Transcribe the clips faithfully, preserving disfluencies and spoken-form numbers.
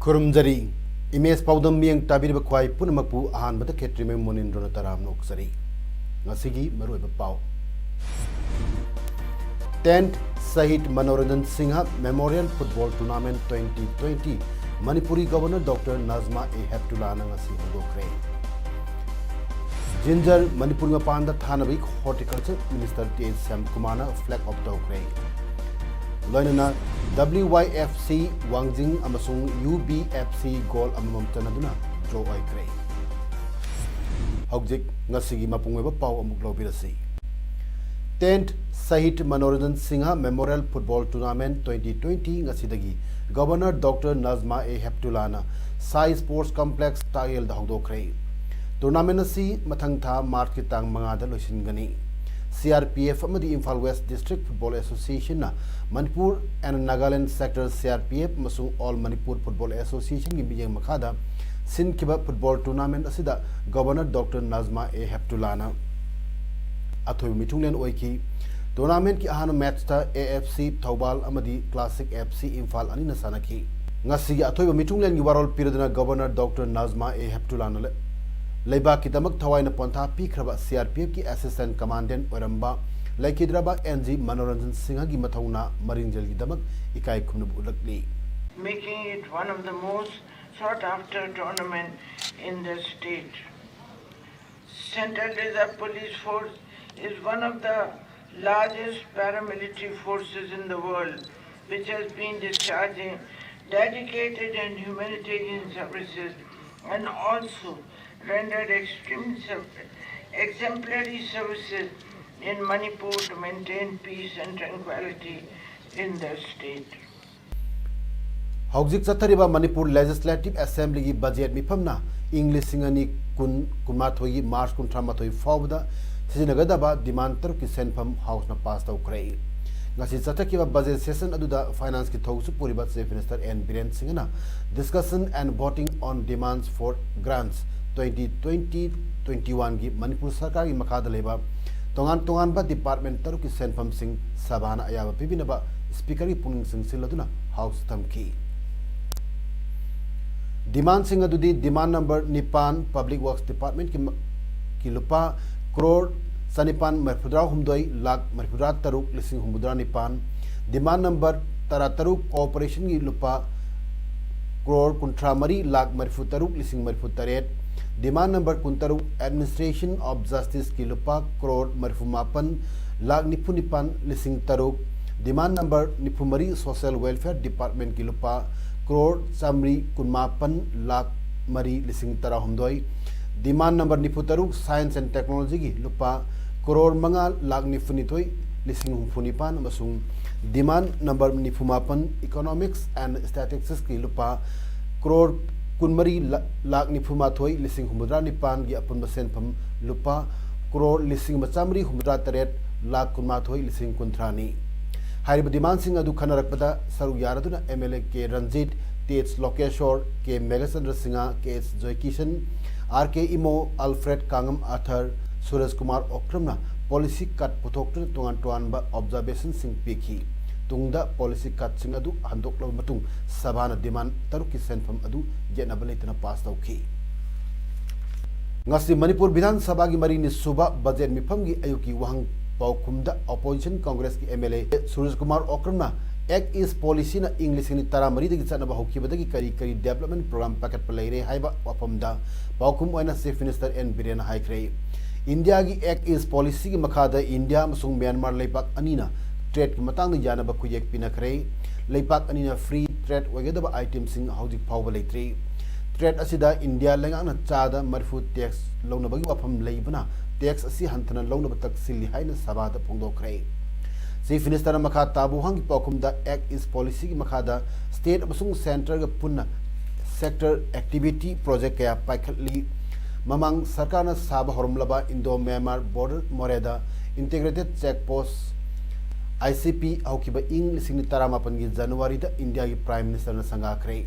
ꯈꯨꯔꯨꯝꯖꯔꯤ꯫ Image ꯄꯥꯎꯗꯝ ꯃꯤꯠꯌꯦꯡ ꯇꯥꯕꯤꯔꯤꯕ ꯈ꯭ꯋꯥꯏ ꯄꯨꯝꯅꯃꯛꯄꯨ ꯑꯍꯥꯟꯕꯗ ꯈꯦꯇ꯭ꯔꯤꯃꯌꯨꯝ ꯃꯣꯅꯤꯟꯗ꯭ꯔꯣꯅ ꯇꯔꯥꯝꯅ ꯑꯣꯛꯆꯔꯤ꯫ ꯉꯁꯤꯒꯤ ꯃꯔꯨꯑꯣꯏꯕ ꯄꯥꯎ꯫ Tenth Shahid Manoranjan Singha Memorial Football Tournament twenty twenty ꯃꯅꯤꯄꯨꯔꯒꯤ Governor Doctor ꯅꯖꯃꯥ ꯑꯦ ꯍꯦꯞꯇꯨꯂꯥꯅ ꯉꯁꯤ ꯍꯧꯗꯣꯛꯈ꯭ꯔꯦ꯫ ꯖꯤꯟꯖꯔ ꯃꯅꯤꯄꯨꯔ ꯃꯄꯥꯟꯗ ꯊꯥꯅꯕꯒꯤ Horticulture Minister ꯇꯤ ꯑꯦꯁ ꯁ꯭ꯌꯥꯝꯀꯨꯃꯥꯔꯅ flag off ꯇꯧꯈ꯭ꯔꯦ꯫ ꯂꯣꯏꯅꯅ W Y F C ꯋꯥꯡꯖꯤꯡ ꯑꯃꯁꯨꯡ U B F C goal ꯑꯃꯃꯝ ꯆꯟꯅꯗꯨꯅ draw ꯑꯣꯏꯈ꯭ꯔꯦ꯫ ꯍꯧꯖꯤꯛ ꯉꯁꯤꯒꯤ ꯃꯄꯨꯡ ꯑꯣꯏꯕ ꯄꯥꯎ ꯑꯃꯨꯛ ꯂꯧꯕꯤꯔꯁꯤ꯫ Tenth Shahid Manoranjan Singha Memorial Football Tournament twenty twenty ꯉꯁꯤꯗꯒꯤ Governor Doctor ꯅꯖꯃꯥ ꯑꯦ ꯍꯦꯞꯇꯨꯂꯥꯅ ꯁꯥꯏ Sports Complex ꯇꯥꯛꯌꯦꯜꯗ ꯍꯧꯗꯣꯛꯈ꯭ꯔꯦ꯫ Tournament ꯑꯁꯤ ꯃꯊꯪ ꯊꯥ ꯃꯥꯔꯆꯀꯤ ꯇꯥꯡ ꯃꯉꯥꯗ ꯂꯣꯏꯁꯤꯟꯒꯅꯤ꯫ C R P F ꯑꯃꯗꯤ Imphal West District Football Associationꯅ Manipur and Nagaland Sector C R P F ꯑꯃꯁꯨꯡ All Manipur Football Associationꯒꯤ ꯃꯤꯠꯌꯦꯡ ꯃꯈꯥꯗ ꯁꯤꯟꯈꯤꯕ football tournament ꯑꯁꯤꯗ Governor Doctor ꯅꯖꯃꯥ ꯑꯦ ꯍꯦꯞꯇꯨꯂꯥꯅ ꯑꯊꯣꯏꯕ ꯃꯤꯊꯨꯡꯂꯦꯟ ꯑꯣꯏꯈꯤ꯫ Tournamentꯀꯤ ꯑꯍꯥꯟꯕ matchꯇ A F C ꯊꯧꯕꯥꯜ ꯑꯃꯗꯤ Classic F C ꯏꯝꯐꯥꯜ ꯑꯅꯤꯅ ꯁꯥꯟꯅꯈꯤ꯫ ꯉꯁꯤꯒꯤ ꯑꯊꯣꯏꯕ ꯃꯤꯊꯨꯡꯂꯦꯟꯒꯤ ꯋꯥꯔꯣꯜ ꯄꯤꯔꯗꯨꯅ Governor Doctor ꯅꯖꯃꯥ ꯑꯦ ꯍꯦꯞꯇꯨꯂꯥꯅ ꯂꯩ-, ꯂꯩꯕꯥꯛꯀꯤꯗꯃꯛ ꯊꯋꯥꯏꯅ ꯄꯣꯟꯊꯥ ꯄꯤꯈ꯭ꯔꯕ C R P Fꯀꯤ Assistant Commandant ꯑꯣꯏꯔꯝꯕ ꯂꯩꯈꯤꯗ꯭ꯔꯕ N G ꯃꯅꯣꯔꯟꯖꯟ ꯁꯤꯡꯍꯒꯤ ꯃꯊꯧꯅꯥ ꯃꯔꯤꯡꯖꯦꯜꯒꯤꯗꯃꯛ ꯏꯀꯥꯏ ꯈꯨꯝꯅꯕ ꯎꯠꯂꯛꯂꯤ꯫ Making it one of the most sought after tournament in the state. Central Reserve Police Force is one of the largest paramilitary forces in the world, which has been discharging dedicated and humanitarian services and also rendered extreme serv-, exemplary services in Manipur to maintain peace and tranquility in the state. ꯍꯧꯖꯤꯛ ꯆꯠꯊꯔꯤꯕ Manipur legislative ꯑꯦꯁꯦꯝꯕ꯭ꯂꯤꯒꯤ budget ꯃꯤꯐꯝꯅ ꯏꯪ ꯂꯤꯁꯤꯡ ꯑꯅꯤ ꯀꯨꯟ ꯀꯨꯟꯃꯥꯊꯣꯏꯒꯤ March ꯀꯨꯟꯊ꯭ꯔꯥ ꯃꯥꯊꯣꯏ ꯐꯥꯎꯕꯗ ꯁꯤꯖꯤꯟꯅꯒꯗꯕ ꯗꯤꯃꯥꯟ ꯇꯔꯨꯛꯀꯤ ꯁꯦꯟꯐꯝ ꯍꯥꯎꯁꯅ ꯄꯥꯁ ꯇꯧꯈ꯭ꯔꯦ꯫ ꯉꯁꯤ ꯆꯠꯊꯈꯤꯕ ꯕꯖꯦꯠ ꯁꯦꯁꯟ ꯑꯗꯨꯗ ꯐꯥꯏꯅꯥꯟꯁꯀꯤ ꯊꯧꯁꯨ ꯄꯨꯔꯤꯕ ꯆꯤꯐ ꯃꯤꯅꯤꯁꯇꯔ ꯑꯦꯟ ꯕꯤꯔꯦꯟ ꯁꯤꯡꯍꯅ Discussion and Voting on Demands for Grants twenty twenty twenty-one ꯒꯤ ꯃꯅꯤꯄꯨꯔ ꯁꯔꯀꯥꯔꯒꯤ ꯃꯈꯥꯗ ꯂꯩꯕ ꯇꯣꯉꯥꯟ ꯇꯣꯉꯥꯟꯕ ꯗꯤꯄꯥꯔꯠꯃꯦꯟ ꯇꯔꯨꯛꯀꯤ ꯁꯦꯟꯐꯝꯁꯤꯡ ꯁꯚꯥꯅ ꯑꯌꯥꯕ ꯄꯤꯕꯤꯅꯕ ꯁ꯭ꯄꯤꯀꯔꯒꯤ ꯄꯨꯛꯅꯤꯡ ꯆꯤꯡꯁꯤꯜꯂꯗꯨꯅ ꯍꯥꯎꯁꯇ ꯊꯝꯈꯤ꯫ ꯗꯤꯃꯥꯟꯁꯤꯡ ꯑꯗꯨꯗꯤ ꯗꯤꯃꯥꯟ ꯅꯝꯕꯔ ꯅꯤꯄꯥꯟ ꯄꯕ꯭ꯂꯤꯛ ꯋꯥꯔꯛꯁ ꯗꯤꯄꯥꯔꯠꯃꯦꯟꯀꯤ ꯃ-, ꯀꯤ ꯂꯨꯄꯥ ꯀ꯭ꯔꯣꯔ ꯆꯅꯤꯄꯥꯟ ꯃꯔꯤꯐꯨꯇꯔꯥ ꯍꯨꯝꯗꯣꯏ ꯂꯥꯈ ꯃꯔꯤꯐꯨꯇꯔꯥ ꯇꯔꯨꯛ ꯂꯤꯁꯤꯡ ꯍꯨꯝꯐꯨꯇꯔꯥ ꯅꯤꯄꯥꯟ, ꯗꯤꯃꯥꯟ ꯅꯝꯕꯔ ꯇꯔꯥꯇꯔꯨꯛ ꯀꯣꯑꯣꯄꯔꯦꯁꯟꯒꯤ ꯂꯨꯄꯥ ꯀ꯭ꯔꯣꯔ ꯀꯨꯟꯊ꯭ꯔꯥ ꯃꯔꯤ ꯂꯥꯈ ꯃꯔꯤꯐꯨ ꯇꯔꯨꯛ ꯂꯤꯁꯤꯡ ꯃꯔꯤꯐꯨ ꯇꯔꯦꯠ, ꯗꯤꯃꯥꯟ ꯅꯝꯕꯔ ꯀꯨꯟꯇꯔꯨꯛ Administration of Justice ꯀꯤ ꯂꯨꯄꯥ ꯀ꯭ꯔꯣꯔ ꯃꯔꯤꯐꯨ ꯃꯥꯄꯟ ꯂꯥꯈ ꯅꯤꯐꯨ ꯅꯤꯄꯥꯟ ꯂꯤꯁꯤꯡ ꯇꯔꯨꯛ, ꯗꯤꯃꯥꯟ ꯅꯝꯕꯔ ꯅꯤꯐꯨ ꯃꯔꯤ Social Welfare Department ꯀꯤ ꯂꯨꯄꯥ ꯀ꯭ꯔꯣꯔ ꯆꯥꯃꯔꯤ ꯀꯨꯟꯃꯥꯄꯟ ꯂꯥꯈ ꯃꯔꯤ ꯂꯤꯁꯤꯡ ꯇꯔꯥꯍꯨꯝꯗꯣꯏ, ꯗꯤꯃꯥꯟ ꯅꯝꯕꯔ ꯅꯤꯐꯨ ꯇꯔꯨꯛ Science and Technology ꯒꯤ ꯂꯨꯄꯥ ꯀ꯭ꯔꯣꯔ ꯃꯉꯥ ꯂꯥꯈ ꯅꯤꯐꯨ ꯅꯤꯊꯣꯏ ꯂꯤꯁꯤꯡ ꯍꯨꯝꯐꯨ ꯅꯤꯄꯥꯟ ꯑꯃꯁꯨꯡ ꯗꯤꯃꯥꯟ ꯅꯝꯕꯔ ꯅꯤꯐꯨ ꯃꯥꯄꯟ Economics and Statistics ꯀꯤ ꯂꯨꯄꯥ ꯀ꯭ꯔꯣꯔ ꯀꯨꯟꯃꯔꯤ ꯂꯥꯈ ꯅꯤꯐꯨ ꯃꯥꯊꯣꯏ ꯂꯤꯁꯤꯡ ꯍꯨꯝꯐꯨꯇꯔꯥ ꯅꯤꯄꯥꯟꯒꯤ ꯑꯄꯨꯟꯕ ꯁꯦꯟꯐꯝ ꯂꯨꯄꯥ ꯀ꯭ꯔꯣꯔ ꯂꯤꯁꯤꯡ ꯑꯃ ꯆꯥꯃꯔꯤ ꯍꯨꯝꯐꯨꯇꯔꯥ ꯇꯔꯦꯠ ꯂꯥꯈ ꯀꯨꯟꯃꯥꯊꯣꯏ ꯂꯤꯁꯤꯡ ꯀꯨꯟꯊ꯭ꯔꯥꯅꯤ꯫ ꯍꯥꯏꯔꯤꯕ ꯗꯤꯃꯥꯟꯁꯤꯡ ꯑꯗꯨ ꯈꯟꯅꯔꯛꯄꯗ ꯁꯔꯨꯛ ꯌꯥꯔꯗꯨꯅ M L A K Ranjit, T H Lokeshore, K Meghachandra Singh, K H Joykishan, R K Imo, Alfred Kanngam Arthur, Suraj Kumar ꯑꯣꯀ꯭ꯔꯝꯅ ꯄꯣꯂꯤꯁꯤ ꯀꯠ ꯄꯨꯊꯣꯛꯇꯨꯅ ꯇꯣꯉꯥꯟ ꯇꯣꯉꯥꯟꯕ ꯑꯣꯕꯖꯔꯕꯦꯁꯟꯁꯤꯡ ꯄꯤꯈꯤ꯫ ꯇꯨꯡꯗ ꯄꯣꯂꯤꯁꯤ ꯀꯠꯁꯤꯡ ꯑꯗꯨ ꯍꯟꯗꯣꯛꯂꯕ ꯃꯇꯨꯡ ꯁꯚꯥꯅ ꯗꯤꯃꯥꯟ ꯇꯔꯨꯛꯀꯤ ꯁꯦꯟꯐꯝ ꯑꯗꯨ ꯌꯦꯠꯅꯕ ꯂꯩꯇꯅ ꯄꯥꯁ ꯇꯧꯈꯤ꯫ ꯉꯁꯤ ꯃꯅꯤꯄꯨꯔ ꯕꯤꯙꯥꯟ ꯁꯚꯥꯒꯤ ꯃꯔꯤꯅꯤ ꯁꯨꯕ ꯕꯖꯦꯠ ꯃꯤꯐꯝꯒꯤ ꯑꯌꯨꯛꯀꯤ ꯋꯥꯍꯪ ꯄꯥꯎꯈꯨꯝꯗ ꯑꯣꯄꯣꯖꯤꯁꯟ ꯀꯪꯒ꯭ꯔꯦꯁꯀꯤ M L A Suraj Kumar ꯑꯣꯀ꯭ꯔꯝꯅ Act East ꯄꯣꯂꯤꯁꯤꯅ ꯏꯪ ꯂꯤꯁꯤꯡ ꯑꯅꯤ ꯇꯔꯥꯃꯔꯤꯗꯒꯤ ꯆꯠꯅꯕ ꯍꯧꯈꯤꯕꯗꯒꯤ ꯀꯔꯤ ꯀꯔꯤ ꯗꯤꯕꯦꯂꯞꯃꯦꯟ ꯄ꯭ꯔꯣꯒ꯭ꯔꯥꯝ ꯄꯥꯏꯈꯠꯄ ꯂꯩꯔꯦ ꯍꯥꯏꯕ ꯋꯥꯐꯝꯗ ꯄꯥꯎꯈꯨꯝ ꯑꯣꯏꯅ ꯆꯤꯐ ꯃꯤꯅꯤꯁꯇꯔ ꯑꯦꯟ ꯕꯤꯔꯦꯟꯅ ꯍꯥꯏꯈ꯭ꯔꯦ꯫ ꯏꯟꯗꯤꯌꯥꯒꯤ Act East ꯄꯣꯂꯤꯁꯤꯒꯤ ꯃꯈꯥꯗ ꯏꯟꯗꯤꯌꯥ ꯑꯃꯁꯨꯡ ꯃ꯭ꯌꯥꯟꯃꯥꯔ ꯂꯩꯄꯥꯛ ꯑꯅꯤꯅ ꯇ꯭ꯔꯦꯗꯀꯤ ꯃꯇꯥꯡꯗ ꯌꯥꯅꯕ ꯈꯨꯌꯦꯛ ꯄꯤꯅꯈ꯭ꯔꯦ꯫ ꯂꯩꯄꯥꯛ ꯑꯅꯤꯅ ꯐ꯭ꯔꯤ ꯇ꯭ꯔꯦꯗ ꯑꯣꯏꯒꯗꯕ ꯑꯥꯏꯇꯦꯝꯁꯤꯡ ꯍꯧꯖꯤꯛ ꯐꯥꯎꯕ ꯂꯩꯇ꯭ꯔꯤ꯫ ꯇ꯭ꯔꯦꯗ ꯑꯁꯤꯗ ꯏꯟꯗꯤꯌꯥ ꯂꯩꯉꯥꯛꯅ ꯆꯥꯗ ꯃꯔꯤꯐꯨ ꯇꯦꯛꯁ ꯂꯧꯅꯕꯒꯤ ꯋꯥꯐꯝ ꯂꯩꯕꯅ ꯇꯦꯛꯁ ꯑꯁꯤ ꯍꯟꯊꯅ ꯂꯧꯅꯕ ꯇꯛꯁꯤꯜꯂꯤ ꯍꯥꯏꯅ ꯁꯚꯥꯗ ꯐꯣꯡꯗꯣꯛꯈ꯭ꯔꯦ꯫ Chief Minister ꯅ ꯃꯈꯥ ꯇꯥꯕ ꯋꯥꯍꯪꯒꯤ ꯄꯥꯎꯈꯨꯝꯗ Act East Policy ꯒꯤ ꯃꯈꯥꯗ state ꯑꯃꯁꯨꯡ centre ꯒ ꯄꯨꯟꯅ sector activity project ꯀꯌꯥ ꯄꯥꯏꯈꯠꯂꯤ꯫ ꯃꯃꯥꯡ ꯁꯔꯀꯥꯔꯅ ꯁꯥꯕ ꯍꯧꯔꯝꯂꯕ Indo Myanmar Border ꯃꯣꯔꯦꯗ Integrated Check Post, I C P, ꯍꯧꯈꯤꯕ ꯏꯪ ꯂꯤꯁꯤꯡ ꯑꯅꯤ ꯇꯔꯥꯃꯥꯄꯟꯒꯤ ꯖꯅꯋꯥꯔꯤꯗ ꯏꯟꯗꯤꯌꯥꯒꯤ Prime Minister ꯅ ꯁꯪꯒꯥꯈ꯭ꯔꯦ꯫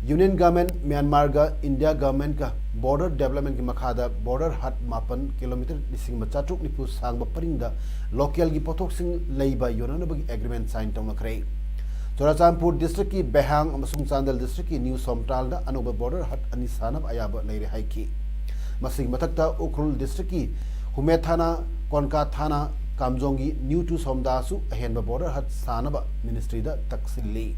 Union Government ꯃ꯭ꯌꯥꯟꯃꯥꯔꯒ India Government ꯀ Border Development ꯀꯤ ꯃꯈꯥꯗ border hut ꯃꯥꯄꯟ, kilometre ꯂꯤꯁꯤꯡ ꯑꯃ ꯆꯥꯇ꯭ꯔꯨꯛ ꯅꯤꯐꯨ ꯁꯥꯡꯕ ꯄꯔꯤꯡꯗ local ꯒꯤ ꯄꯣꯠꯊꯣꯛꯁꯤꯡ ꯂꯩꯕ ꯌꯣꯟꯅꯅꯕꯒꯤ agreement sign ꯇꯧꯅꯈ꯭ꯔꯦ꯫ ꯆꯨꯔꯥꯆꯥꯟꯄꯨꯔ district ꯀꯤ ꯕꯦꯍꯥꯡ ꯑꯃꯁꯨꯡ ꯆꯥꯟꯗꯦꯜ district ꯀꯤ ꯅ꯭ꯌꯨ ꯁꯣꯝꯇꯥꯜꯗ ꯑꯅꯧꯕ border hut ꯑꯅꯤ ꯁꯥꯅꯕ ꯑꯌꯥꯕ ꯂꯩꯔꯦ ꯍꯥꯏꯈꯤ꯫ ꯃꯁꯤꯒꯤ ꯃꯊꯛꯇ ꯎꯈ꯭ꯔꯨꯜ district ꯀꯤ ꯍꯨꯃꯦꯊꯥꯅꯥ, ꯀꯣꯟꯀꯥꯊꯥꯅꯥ, ꯀꯥꯝꯖꯣꯡꯒꯤ ꯅ꯭ꯌꯨ ꯇꯨ ꯁꯣꯝꯗꯥꯁꯨ ꯑꯍꯦꯟꯕ border hut ꯁꯥꯅꯕ ministry ꯗ ꯇꯛꯁꯤꯜꯂꯤ꯫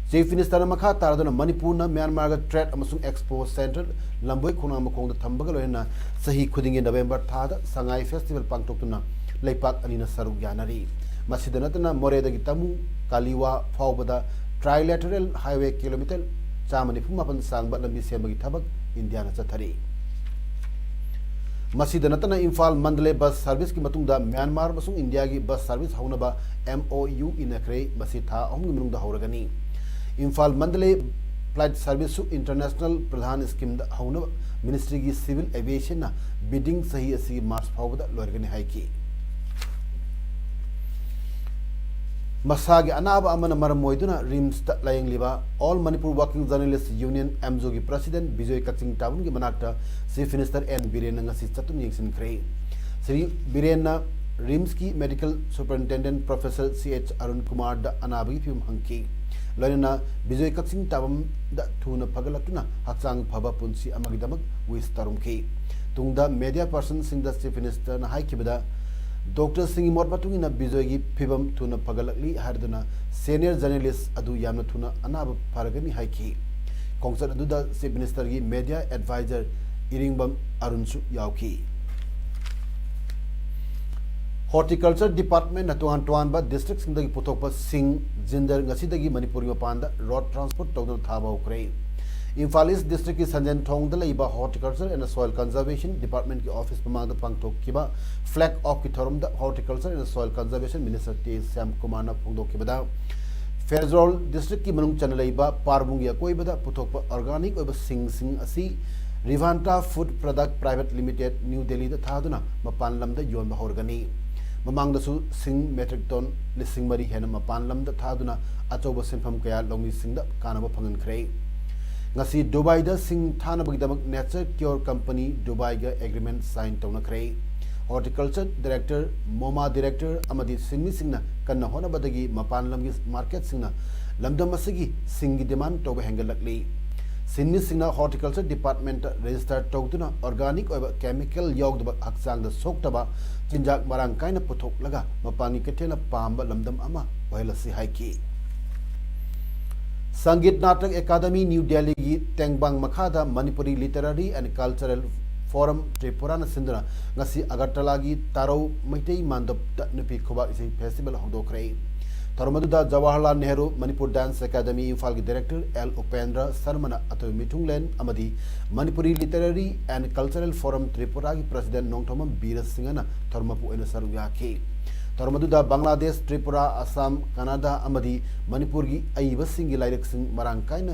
Chief Minister ꯅ ꯃꯈꯥ ꯇꯥꯔꯗꯨꯅ ꯃꯅꯤꯄꯨꯔꯅ ꯃ꯭ꯌꯥꯟꯃꯥꯔꯒ trade ꯑꯃꯁꯨꯡ expo centre ꯂꯝꯕꯣꯏ ꯈꯣꯡꯅꯥꯡ ꯃꯈꯣꯡꯗ ꯊꯝꯕꯒ ꯂꯣꯏꯅꯅ ꯆꯍꯤ ꯈꯨꯗꯤꯡꯒꯤ November ꯊꯥꯗ ꯁꯉꯥꯏ festival ꯄꯥꯡꯊꯣꯛꯇꯨꯅ ꯂꯩꯄꯥꯛ ꯑꯅꯤꯅ ꯁꯔꯨꯛ ꯌꯥꯅꯔꯤ꯫ ꯃꯁꯤꯗ ꯅꯠꯇꯅ ꯃꯣꯔꯦꯗꯒꯤ ꯇꯃꯨ ꯀꯥꯂꯤꯋꯥ ꯐꯥꯎꯕꯗ trilateral highway kilometre ꯆꯥꯝꯃ ꯅꯤꯐꯨ ꯃꯥꯄꯟ ꯁꯥꯡꯕ ꯂꯝꯕꯤ ꯁꯦꯝꯕꯒꯤ ꯊꯕꯛ ꯏꯟꯗꯤꯌꯥꯅ ꯆꯠꯊꯔꯤ꯫ ꯃꯁꯤꯗ ꯅꯠꯇꯅ ꯏꯝꯐꯥꯜ ꯃꯟꯗꯂꯦ bus service ꯀꯤ ꯃꯇꯨꯡꯗ ꯃ꯭ꯌꯥꯟꯃꯥꯔ ꯑꯃꯁꯨꯡ ꯏꯟꯗꯤꯌꯥꯒꯤ bus service ꯍꯧꯅꯕ M O U ꯏꯅꯈ꯭ꯔꯦ꯫ ꯃꯁꯤ ꯊꯥ ꯑꯍꯨꯝꯒꯤ ꯃꯅꯨꯡꯗ ꯍꯧꯔꯒꯅꯤ꯫ ꯏꯝꯐꯥꯜ ꯃꯟꯗꯂꯦ flight service ꯁꯨ International Pradhan Scheme ꯗ ꯍꯧꯅꯕ ministry ꯒꯤ Civil Aviation ꯅ bidding ꯆꯍꯤ ꯑꯁꯤꯒꯤ March ꯐꯥꯎꯕꯗ ꯂꯣꯏꯔꯒꯅꯤ ꯍꯥꯏꯈꯤ꯫ ꯃꯁꯥꯒꯤ ꯑꯅꯥꯕ ꯑꯃꯅ ꯃꯔꯝ ꯑꯣꯏꯗꯨꯅ RIMS ꯇ ꯂꯥꯌꯦꯡꯂꯤꯕ All Manipur Working Journalist Union, ꯑꯦꯝꯖꯣ ꯒꯤ president ꯕꯤꯖꯣꯏ ꯀꯛꯆꯤꯡ ꯇꯥꯕꯝꯒꯤ ꯃꯅꯥꯛꯇ Chief Minister N ꯕꯤꯔꯦꯟꯅ ꯉꯁꯤ ꯆꯠꯇꯨꯅ ꯌꯦꯡꯁꯤꯟꯈ꯭ꯔꯦ꯫ ꯁ꯭ꯔꯤ ꯕꯤꯔꯦꯟꯅ RIMS ꯀꯤ medical superintendent professor C H Arun ꯀꯨꯃꯥꯔꯗ ꯑꯅꯥꯕꯒꯤ ꯐꯤꯚꯝ ꯍꯪꯈꯤ꯫ ꯂꯣꯏꯅꯅ ꯕꯤꯖꯣꯏ ꯀꯛꯆꯤꯡ ꯇꯥꯕꯝꯗ ꯊꯨꯅ ꯐꯒꯠꯂꯛꯇꯨꯅ ꯍꯛꯆꯥꯡ ꯐꯕ ꯄꯨꯟꯁꯤ ꯑꯃꯒꯤꯗꯃꯛ wish ꯇꯧꯔꯝꯈꯤ꯫ ꯇꯨꯡꯗ media person ꯁꯤꯡꯗ Chief Minister ꯅ ꯍꯥꯏꯈꯤꯕꯗ, doctor ꯁꯤꯡꯒꯤ ꯃꯣꯠ ꯃꯇꯨꯡ ꯏꯟꯅ ꯕꯤꯖꯣꯏꯒꯤ ꯐꯤꯚꯝ ꯊꯨꯅ ꯐꯒꯠꯂꯛꯂꯤ ꯍꯥꯏꯔꯗꯨꯅ senior journalist ꯑꯗꯨ ꯌꯥꯝꯅ ꯊꯨꯅ ꯑꯅꯥꯕ ꯐꯔꯒꯅꯤ ꯍꯥꯏꯈꯤ꯫ ꯈꯣꯡꯆꯠ ꯑꯗꯨꯗ Chief Minister ꯒꯤ media advisor ꯏꯔꯤꯡꯕꯝ ꯑꯔꯨꯟꯁꯨ ꯌꯥꯎꯈꯤ꯫ Horticulture Department ꯅ ꯇꯣꯉꯥꯟ ꯇꯣꯉꯥꯟꯕ district ꯁꯤꯡꯗꯒꯤ ꯄꯨꯊꯣꯛꯄ ꯁꯤꯡ, ꯖꯤꯟꯗꯔ ꯉꯁꯤꯗꯒꯤ ꯃꯅꯤꯄꯨꯔꯒꯤ ꯃꯄꯥꯟꯗ road transport ꯇꯧꯗꯨꯅ ꯊꯥꯕ ꯍꯧꯈ꯭ꯔꯦ꯫ ꯏꯝꯐꯥꯜ ꯏꯁ ꯗꯤꯁꯇ꯭ꯔꯤꯛꯀꯤ ꯁꯟꯖꯦꯟ ꯊꯣꯡꯗ ꯂꯩꯕ Horticulture and Soil Conservation Departmentꯀꯤ ꯑꯣꯐꯤꯁ ꯃꯃꯥꯡꯗ ꯄꯥꯡꯊꯣꯛꯈꯤꯕ Flag Offꯀꯤ ꯊꯧꯔꯝꯗ Horticulture and Soil Conservation Minister T ꯁ꯭ꯌꯥꯝꯀꯨꯃꯥꯔꯅ ꯐꯣꯡꯗꯣꯛꯈꯤꯕꯗ, ꯐꯦꯔꯖꯣꯜ ꯗꯤꯁꯇ꯭ꯔꯤꯛꯀꯤ ꯃꯅꯨꯡ ꯆꯟꯅ ꯂꯩꯕ ꯄꯥꯔꯕꯨꯡꯒꯤ ꯑꯀꯣꯏꯕꯗ ꯄꯨꯊꯣꯛꯄ organic ꯑꯣꯏꯕ ꯁꯤꯡꯁꯤꯡ ꯑꯁꯤ Rivanta Food Product Private Limited, new ꯗꯦꯜꯂꯤꯗ ꯊꯥꯗꯨꯅ ꯃꯄꯥꯟ ꯂꯝꯗ ꯌꯣꯟꯕ ꯍꯧꯔꯒꯅꯤ꯫ ꯃꯃꯥꯡꯗꯁꯨ ꯁꯤꯡ metric ton ꯂꯤꯁꯤꯡ ꯃꯔꯤ ꯍꯦꯟꯅ ꯃꯄꯥꯟ ꯂꯝꯗ ꯊꯥꯗꯨꯅ ꯑꯆꯧꯕ ꯁꯦꯟꯐꯝ ꯀꯌꯥ ꯂꯧꯃꯤꯁꯤꯡꯗ ꯀꯥꯟꯅꯕ ꯐꯪꯍꯟꯈ꯭ꯔꯦ꯫ ꯉꯁꯤ ꯗꯨꯕꯥꯏꯗ ꯁꯤꯡ ꯊꯥꯅꯕꯒꯤꯗꯃꯛ Nature Cure Company ꯗꯨꯕꯥꯏꯒ agreement sign ꯇꯧꯅꯈ꯭ꯔꯦ꯫ Horticulture Director, MoMA Director ꯑꯃꯗꯤ ꯁꯤꯟꯃꯤꯁꯤꯡꯅ ꯀꯟꯅ ꯍꯣꯠꯅꯕꯗꯒꯤ ꯃꯄꯥꯟ ꯂꯝꯒꯤ marketꯁꯤꯡꯅ ꯂꯝꯗꯝ ꯑꯁꯤꯒꯤ ꯁꯤꯡꯒꯤ demand ꯇꯧꯕ ꯍꯦꯟꯒꯠꯂꯛꯂꯤ꯫ ꯁꯤꯟꯃꯤꯁꯤꯡꯅ Horticulture Departmentꯇ register ꯇꯧꯗꯨꯅ organic ꯑꯣꯏꯕ chemical ꯌꯥꯎꯗꯕ, ꯍꯛꯆꯥꯡꯗ ꯁꯣꯛꯇꯕ ꯆꯤꯟꯖꯥꯛ ꯃꯔꯥꯡ ꯀꯥꯏꯅ ꯄꯨꯊꯣꯛꯂꯒ ꯃꯄꯥꯟꯒꯤ ꯀꯩꯊꯦꯜꯅ ꯄꯥꯝꯕ ꯂꯝꯗꯝ ꯑꯃ ꯑꯣꯏꯍꯜꯂꯁꯤ ꯍꯥꯏꯈꯤ꯫ ꯁꯪꯒꯤꯠ ꯅꯥꯇꯛ ꯑꯦꯀꯥꯗꯃꯤ ꯅ꯭ꯌꯨ ꯗꯦꯜꯂꯤꯒꯤ ꯇꯦꯡꯕꯥꯡ ꯃꯈꯥꯗ Manipuri Literary and Cultural Forum ꯇ꯭ꯔꯤꯄꯨꯔꯥꯅ ꯁꯤꯟꯗꯨꯅ ꯉꯁꯤ ꯑꯒꯔꯇꯂꯥꯒꯤ ꯇꯥꯔꯧ ꯃꯩꯇꯩ ꯃꯥꯟꯗꯞꯇ ꯅꯨꯄꯤ ꯈꯨꯕꯥꯛ ꯏꯁꯩ festival ꯍꯧꯗꯣꯛꯈ꯭ꯔꯦ꯫ ꯊꯧꯔꯝ ꯑꯗꯨꯗ ꯖꯋꯥꯍꯔꯂꯥꯜ ꯅꯦꯍꯔꯨ ꯃꯅꯤꯄꯨꯔ Dance Academy ꯏꯝꯐꯥꯜꯒꯤ Director ꯑꯦꯜ ꯎꯄꯦꯟꯗ꯭ꯔ ꯁꯔꯃꯅ ꯑꯇꯣꯏꯕ ꯃꯤꯊꯨꯡꯂꯦꯟ ꯑꯃꯗꯤ Manipuri Literary and Cultural Forum ꯇ꯭ꯔꯤꯄꯨꯔꯥꯒꯤ President Nongthombam ꯕꯤꯔ ꯁꯤꯡꯍꯅ ꯊꯧꯔꯝ ꯃꯄꯨ ꯑꯣꯏꯅ ꯁꯔꯨꯛ ꯌꯥꯈꯤ꯫ ꯊꯧꯔꯝ ꯑꯗꯨꯗ ꯕꯪꯒ꯭ꯂꯥꯗꯦꯁ, ꯇ꯭ꯔꯤꯄꯨꯔꯥ, ꯑꯁꯥꯝ, ꯀꯅꯥꯗꯥ ꯑꯃꯗꯤ ꯃꯅꯤꯄꯨꯔꯒꯤ ꯑꯏꯕꯁꯤꯡꯒꯤ ꯂꯥꯏꯔꯤꯛꯁꯤꯡ ꯃꯔꯥꯡ ꯀꯥꯏꯅ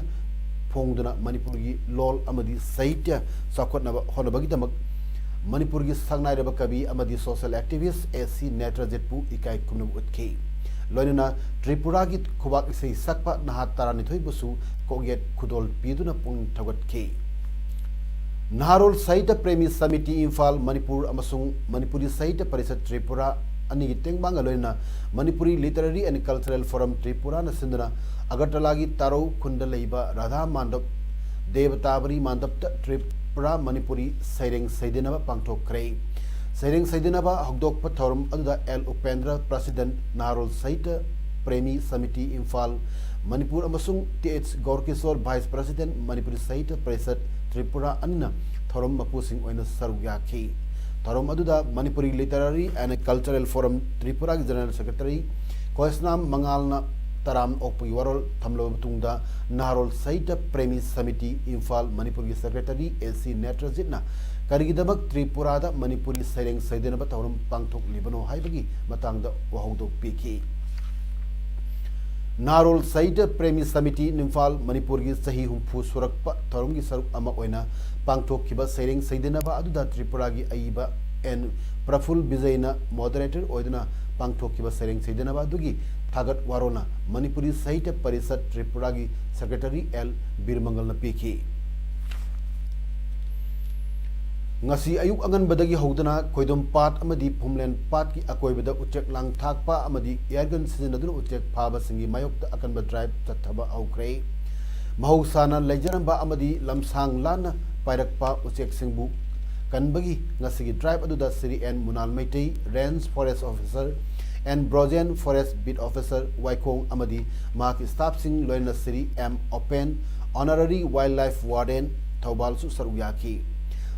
ꯐꯣꯡꯗꯨꯅ ꯃꯅꯤꯄꯨꯔꯒꯤ ꯂꯣꯜ ꯑꯃꯗꯤ ꯁꯥꯍꯤꯇ꯭ꯌ ꯆꯥꯎꯈꯠꯅꯕ ꯍꯣꯠꯅꯕꯒꯤꯗꯃꯛ ꯃꯅꯤꯄꯨꯔꯒꯤ ꯁꯛꯅꯥꯏꯔꯕ ꯀꯕꯤ ꯑꯃꯗꯤ social activist ꯑꯦ ꯁꯤ ꯅꯦꯇ꯭ꯔꯖꯤꯠꯄꯨ ꯏꯀꯥꯏ ꯈꯨꯝꯅꯕ ꯎꯠꯈꯤ꯫ ꯂꯣꯏꯅꯅ ꯇ꯭ꯔꯤꯄꯨꯔꯥꯒꯤ ꯈꯨꯕꯥꯛ ꯏꯁꯩ ꯁꯛꯄ ꯅꯍꯥ ꯇꯔꯥꯅꯤꯊꯣꯏꯕꯨꯁꯨ ꯀꯣꯛꯌꯦꯠ ꯈꯨꯗꯣꯜ ꯄꯤꯗꯨꯅ ꯄꯨꯛꯅꯤꯡ ꯊꯧꯒꯠꯈꯤ꯫ ꯅꯍꯥꯔꯣꯜ ꯁꯥꯍꯤꯇ꯭ꯌ ꯄ꯭ꯔꯦꯃꯤ ꯁꯃꯤꯇꯤ ꯏꯝꯐꯥꯜ, ꯃꯅꯤꯄꯨꯔ ꯑꯃꯁꯨꯡ ꯃꯅꯤꯄꯨꯔꯤ ꯁꯥꯍꯤꯇ꯭ꯌ ꯄꯔꯤꯁꯠ ꯇ꯭ꯔꯤꯄꯨꯔꯥ ꯑꯅꯤꯒꯤ ꯇꯦꯡꯕꯥꯡꯒ ꯂꯣꯏꯅꯅ Manipuri Literary and Cultural Forum ꯇ꯭ꯔꯤꯄꯨꯔꯥꯅ ꯁꯤꯟꯗꯨꯅ ꯑꯒꯔꯇꯂꯥꯒꯤ ꯇꯥꯔꯧ ꯈꯨꯟꯗ ꯂꯩꯕ ꯔꯥꯙꯥ ꯃꯥꯟꯗꯞ ꯗꯦꯕꯇꯥꯕꯔꯤ ꯃꯥꯟꯗꯞꯇ ꯇ꯭ꯔꯤꯄꯨꯔꯥ ꯃꯅꯤꯄꯨꯔꯤ ꯁꯩꯔꯦꯡ ꯁꯩꯗꯅꯕ ꯄꯥꯡꯊꯣꯛꯈ꯭ꯔꯦ꯫ ꯁꯩꯔꯦꯡ ꯁꯩꯗꯅꯕ ꯍꯧꯗꯣꯛꯄ ꯊꯧꯔꯝ ꯑꯗꯨꯗ ꯑꯦꯜ ꯎꯄꯦꯟꯗ꯭ꯔ, President ꯅꯍꯥꯔꯣꯜ ꯁꯥꯍꯤꯇ꯭ꯌ ꯄ꯭ꯔꯦꯃꯤ ꯁꯃꯤꯇꯤ ꯏꯝꯐꯥꯜ, ꯃꯅꯤꯄꯨꯔ ꯑꯃꯁꯨꯡ T H Gourakishor, Vice President Manipuri Sahitya Parishad Tripura ꯑꯅꯤꯅ ꯊꯧꯔꯝ ꯃꯄꯨꯁꯤꯡ ꯑꯣꯏꯅ ꯁꯔꯨꯛ ꯌꯥꯈꯤ꯫ ꯊꯧꯔꯝ ꯑꯗꯨꯗ Manipuri Literary and Cultural Forum ꯇ꯭ꯔꯤꯄꯨꯔꯥꯒꯤ General Secretary ꯀꯣꯏꯁꯅꯥꯝ ꯃꯉꯥꯜꯅ ꯇꯔꯥꯝ ꯑꯣꯛꯄꯒꯤ ꯋꯥꯔꯣꯜ ꯊꯝꯂꯕ ꯃꯇꯨꯡꯗ, ꯅꯍꯥꯔꯣꯜ ꯁꯥꯍꯤꯇ꯭ꯌ ꯄ꯭ꯔꯦꯃꯤ ꯁꯃꯤꯇꯤ ꯏꯝꯐꯥꯜ ꯃꯅꯤꯄꯨꯔꯒꯤ ꯁꯦꯀ꯭ꯔꯦꯇꯔꯤ ꯑꯦ ꯁꯤ ꯅꯦꯇ꯭ꯔꯖꯤꯠꯅ ꯀꯔꯤꯒꯤꯗꯃꯛ ꯇ꯭ꯔꯤꯄꯨꯔꯥꯗ ꯃꯅꯤꯄꯨꯔꯤ ꯁꯩꯔꯦꯡ ꯁꯩꯗꯅꯕ ꯊꯧꯔꯝ ꯄꯥꯡꯊꯣꯛꯂꯤꯕꯅꯣ ꯍꯥꯏꯕꯒꯤ ꯃꯇꯥꯡꯗ ꯋꯥꯍꯧꯗꯣꯛ ꯄꯤꯈꯤ꯫ ꯅꯍꯥꯔꯣꯜ ꯁꯥꯍꯤꯇ꯭ꯌ ꯄ꯭ꯔꯦꯃꯤ ꯁꯃꯤꯇꯤ ꯏꯝꯐꯥꯜ ꯃꯅꯤꯄꯨꯔꯒꯤ ꯆꯍꯤ ꯍꯨꯝꯐꯨ ꯁꯨꯔꯛꯄ ꯊꯧꯔꯝꯒꯤ ꯁꯔꯨꯛ ꯑꯃ ꯑꯣꯏꯅ ꯄꯥꯡꯊꯣꯛꯈꯤꯕ ꯁꯩꯔꯦꯡ ꯁꯩꯗꯅꯕ ꯑꯗꯨꯗ ꯇ꯭ꯔꯤꯄꯨꯔꯥꯒꯤ ꯑꯏꯕ ꯑꯦꯟ ꯄ꯭ꯔꯐꯨꯜ ꯕꯤꯖꯩꯅ ꯃꯣꯗꯔꯦꯇꯔ ꯑꯣꯏꯗꯨꯅ ꯄꯥꯡꯊꯣꯛꯈꯤꯕ ꯁꯩꯔꯦꯡ ꯁꯩꯗꯅꯕ ꯑꯗꯨꯒꯤ ꯊꯥꯒꯠ ꯋꯥꯔꯣꯜꯅ ꯃꯅꯤꯄꯨꯔꯤ ꯁꯥꯍꯤꯇ꯭ꯌ ꯄꯔꯤꯁꯠ ꯇ꯭ꯔꯤꯄꯨꯔꯥꯒꯤ ꯁꯦꯀ꯭ꯔꯦꯇꯔꯤ ꯑꯦꯜ ꯕꯤꯔꯃꯪꯒꯜꯅ ꯄꯤꯈꯤ꯫ ꯉꯁꯤ ꯑꯌꯨꯛ ꯑꯉꯟꯕꯗꯒꯤ ꯍꯧꯗꯨꯅ ꯈꯣꯏꯗꯨꯝ ꯄꯥꯠ ꯑꯃꯗꯤ ꯐꯨꯝꯂꯦꯟ ꯄꯥꯠꯀꯤ ꯑꯀꯣꯏꯕꯗ ꯎꯆꯦꯛ ꯂꯥꯡ ꯊꯥꯛꯄ ꯑꯃꯗꯤ ꯑꯦꯌꯔꯒꯟ ꯁꯤꯖꯤꯟꯅꯗꯨꯅ ꯎꯆꯦꯛ ꯐꯥꯕꯁꯤꯡꯒꯤ ꯃꯥꯌꯣꯛꯇ ꯑꯀꯟꯕ ꯗ꯭ꯔꯥꯏꯚ ꯆꯠꯊꯕ ꯍꯧꯈ꯭ꯔꯦ꯫ ꯃꯍꯧꯁꯥꯅ ꯂꯩꯖꯔꯝꯕ ꯑꯃꯗꯤ ꯂꯝꯁꯥꯡ ꯂꯥꯟꯅ ꯄꯥꯏꯔꯛꯄ ꯎꯆꯦꯛꯁꯤꯡꯕꯨ ꯀꯟꯕꯒꯤ ꯉꯁꯤꯒꯤ ꯗ꯭ꯔꯥꯏꯚ ꯑꯗꯨꯗ Shri N Munal Meitei, range forest officer, N Brojen, forest beat officer Waikhong ꯑꯃꯗꯤ ꯃꯍꯥꯛꯀꯤ ꯁ꯭ꯇꯥꯐꯁꯤꯡ, ꯂꯣꯏꯅꯅ Shri M Open, honorary wildlife warden, ꯊꯧꯕꯥꯜꯁꯨ ꯁꯔꯨꯛ ꯌꯥꯈꯤ꯫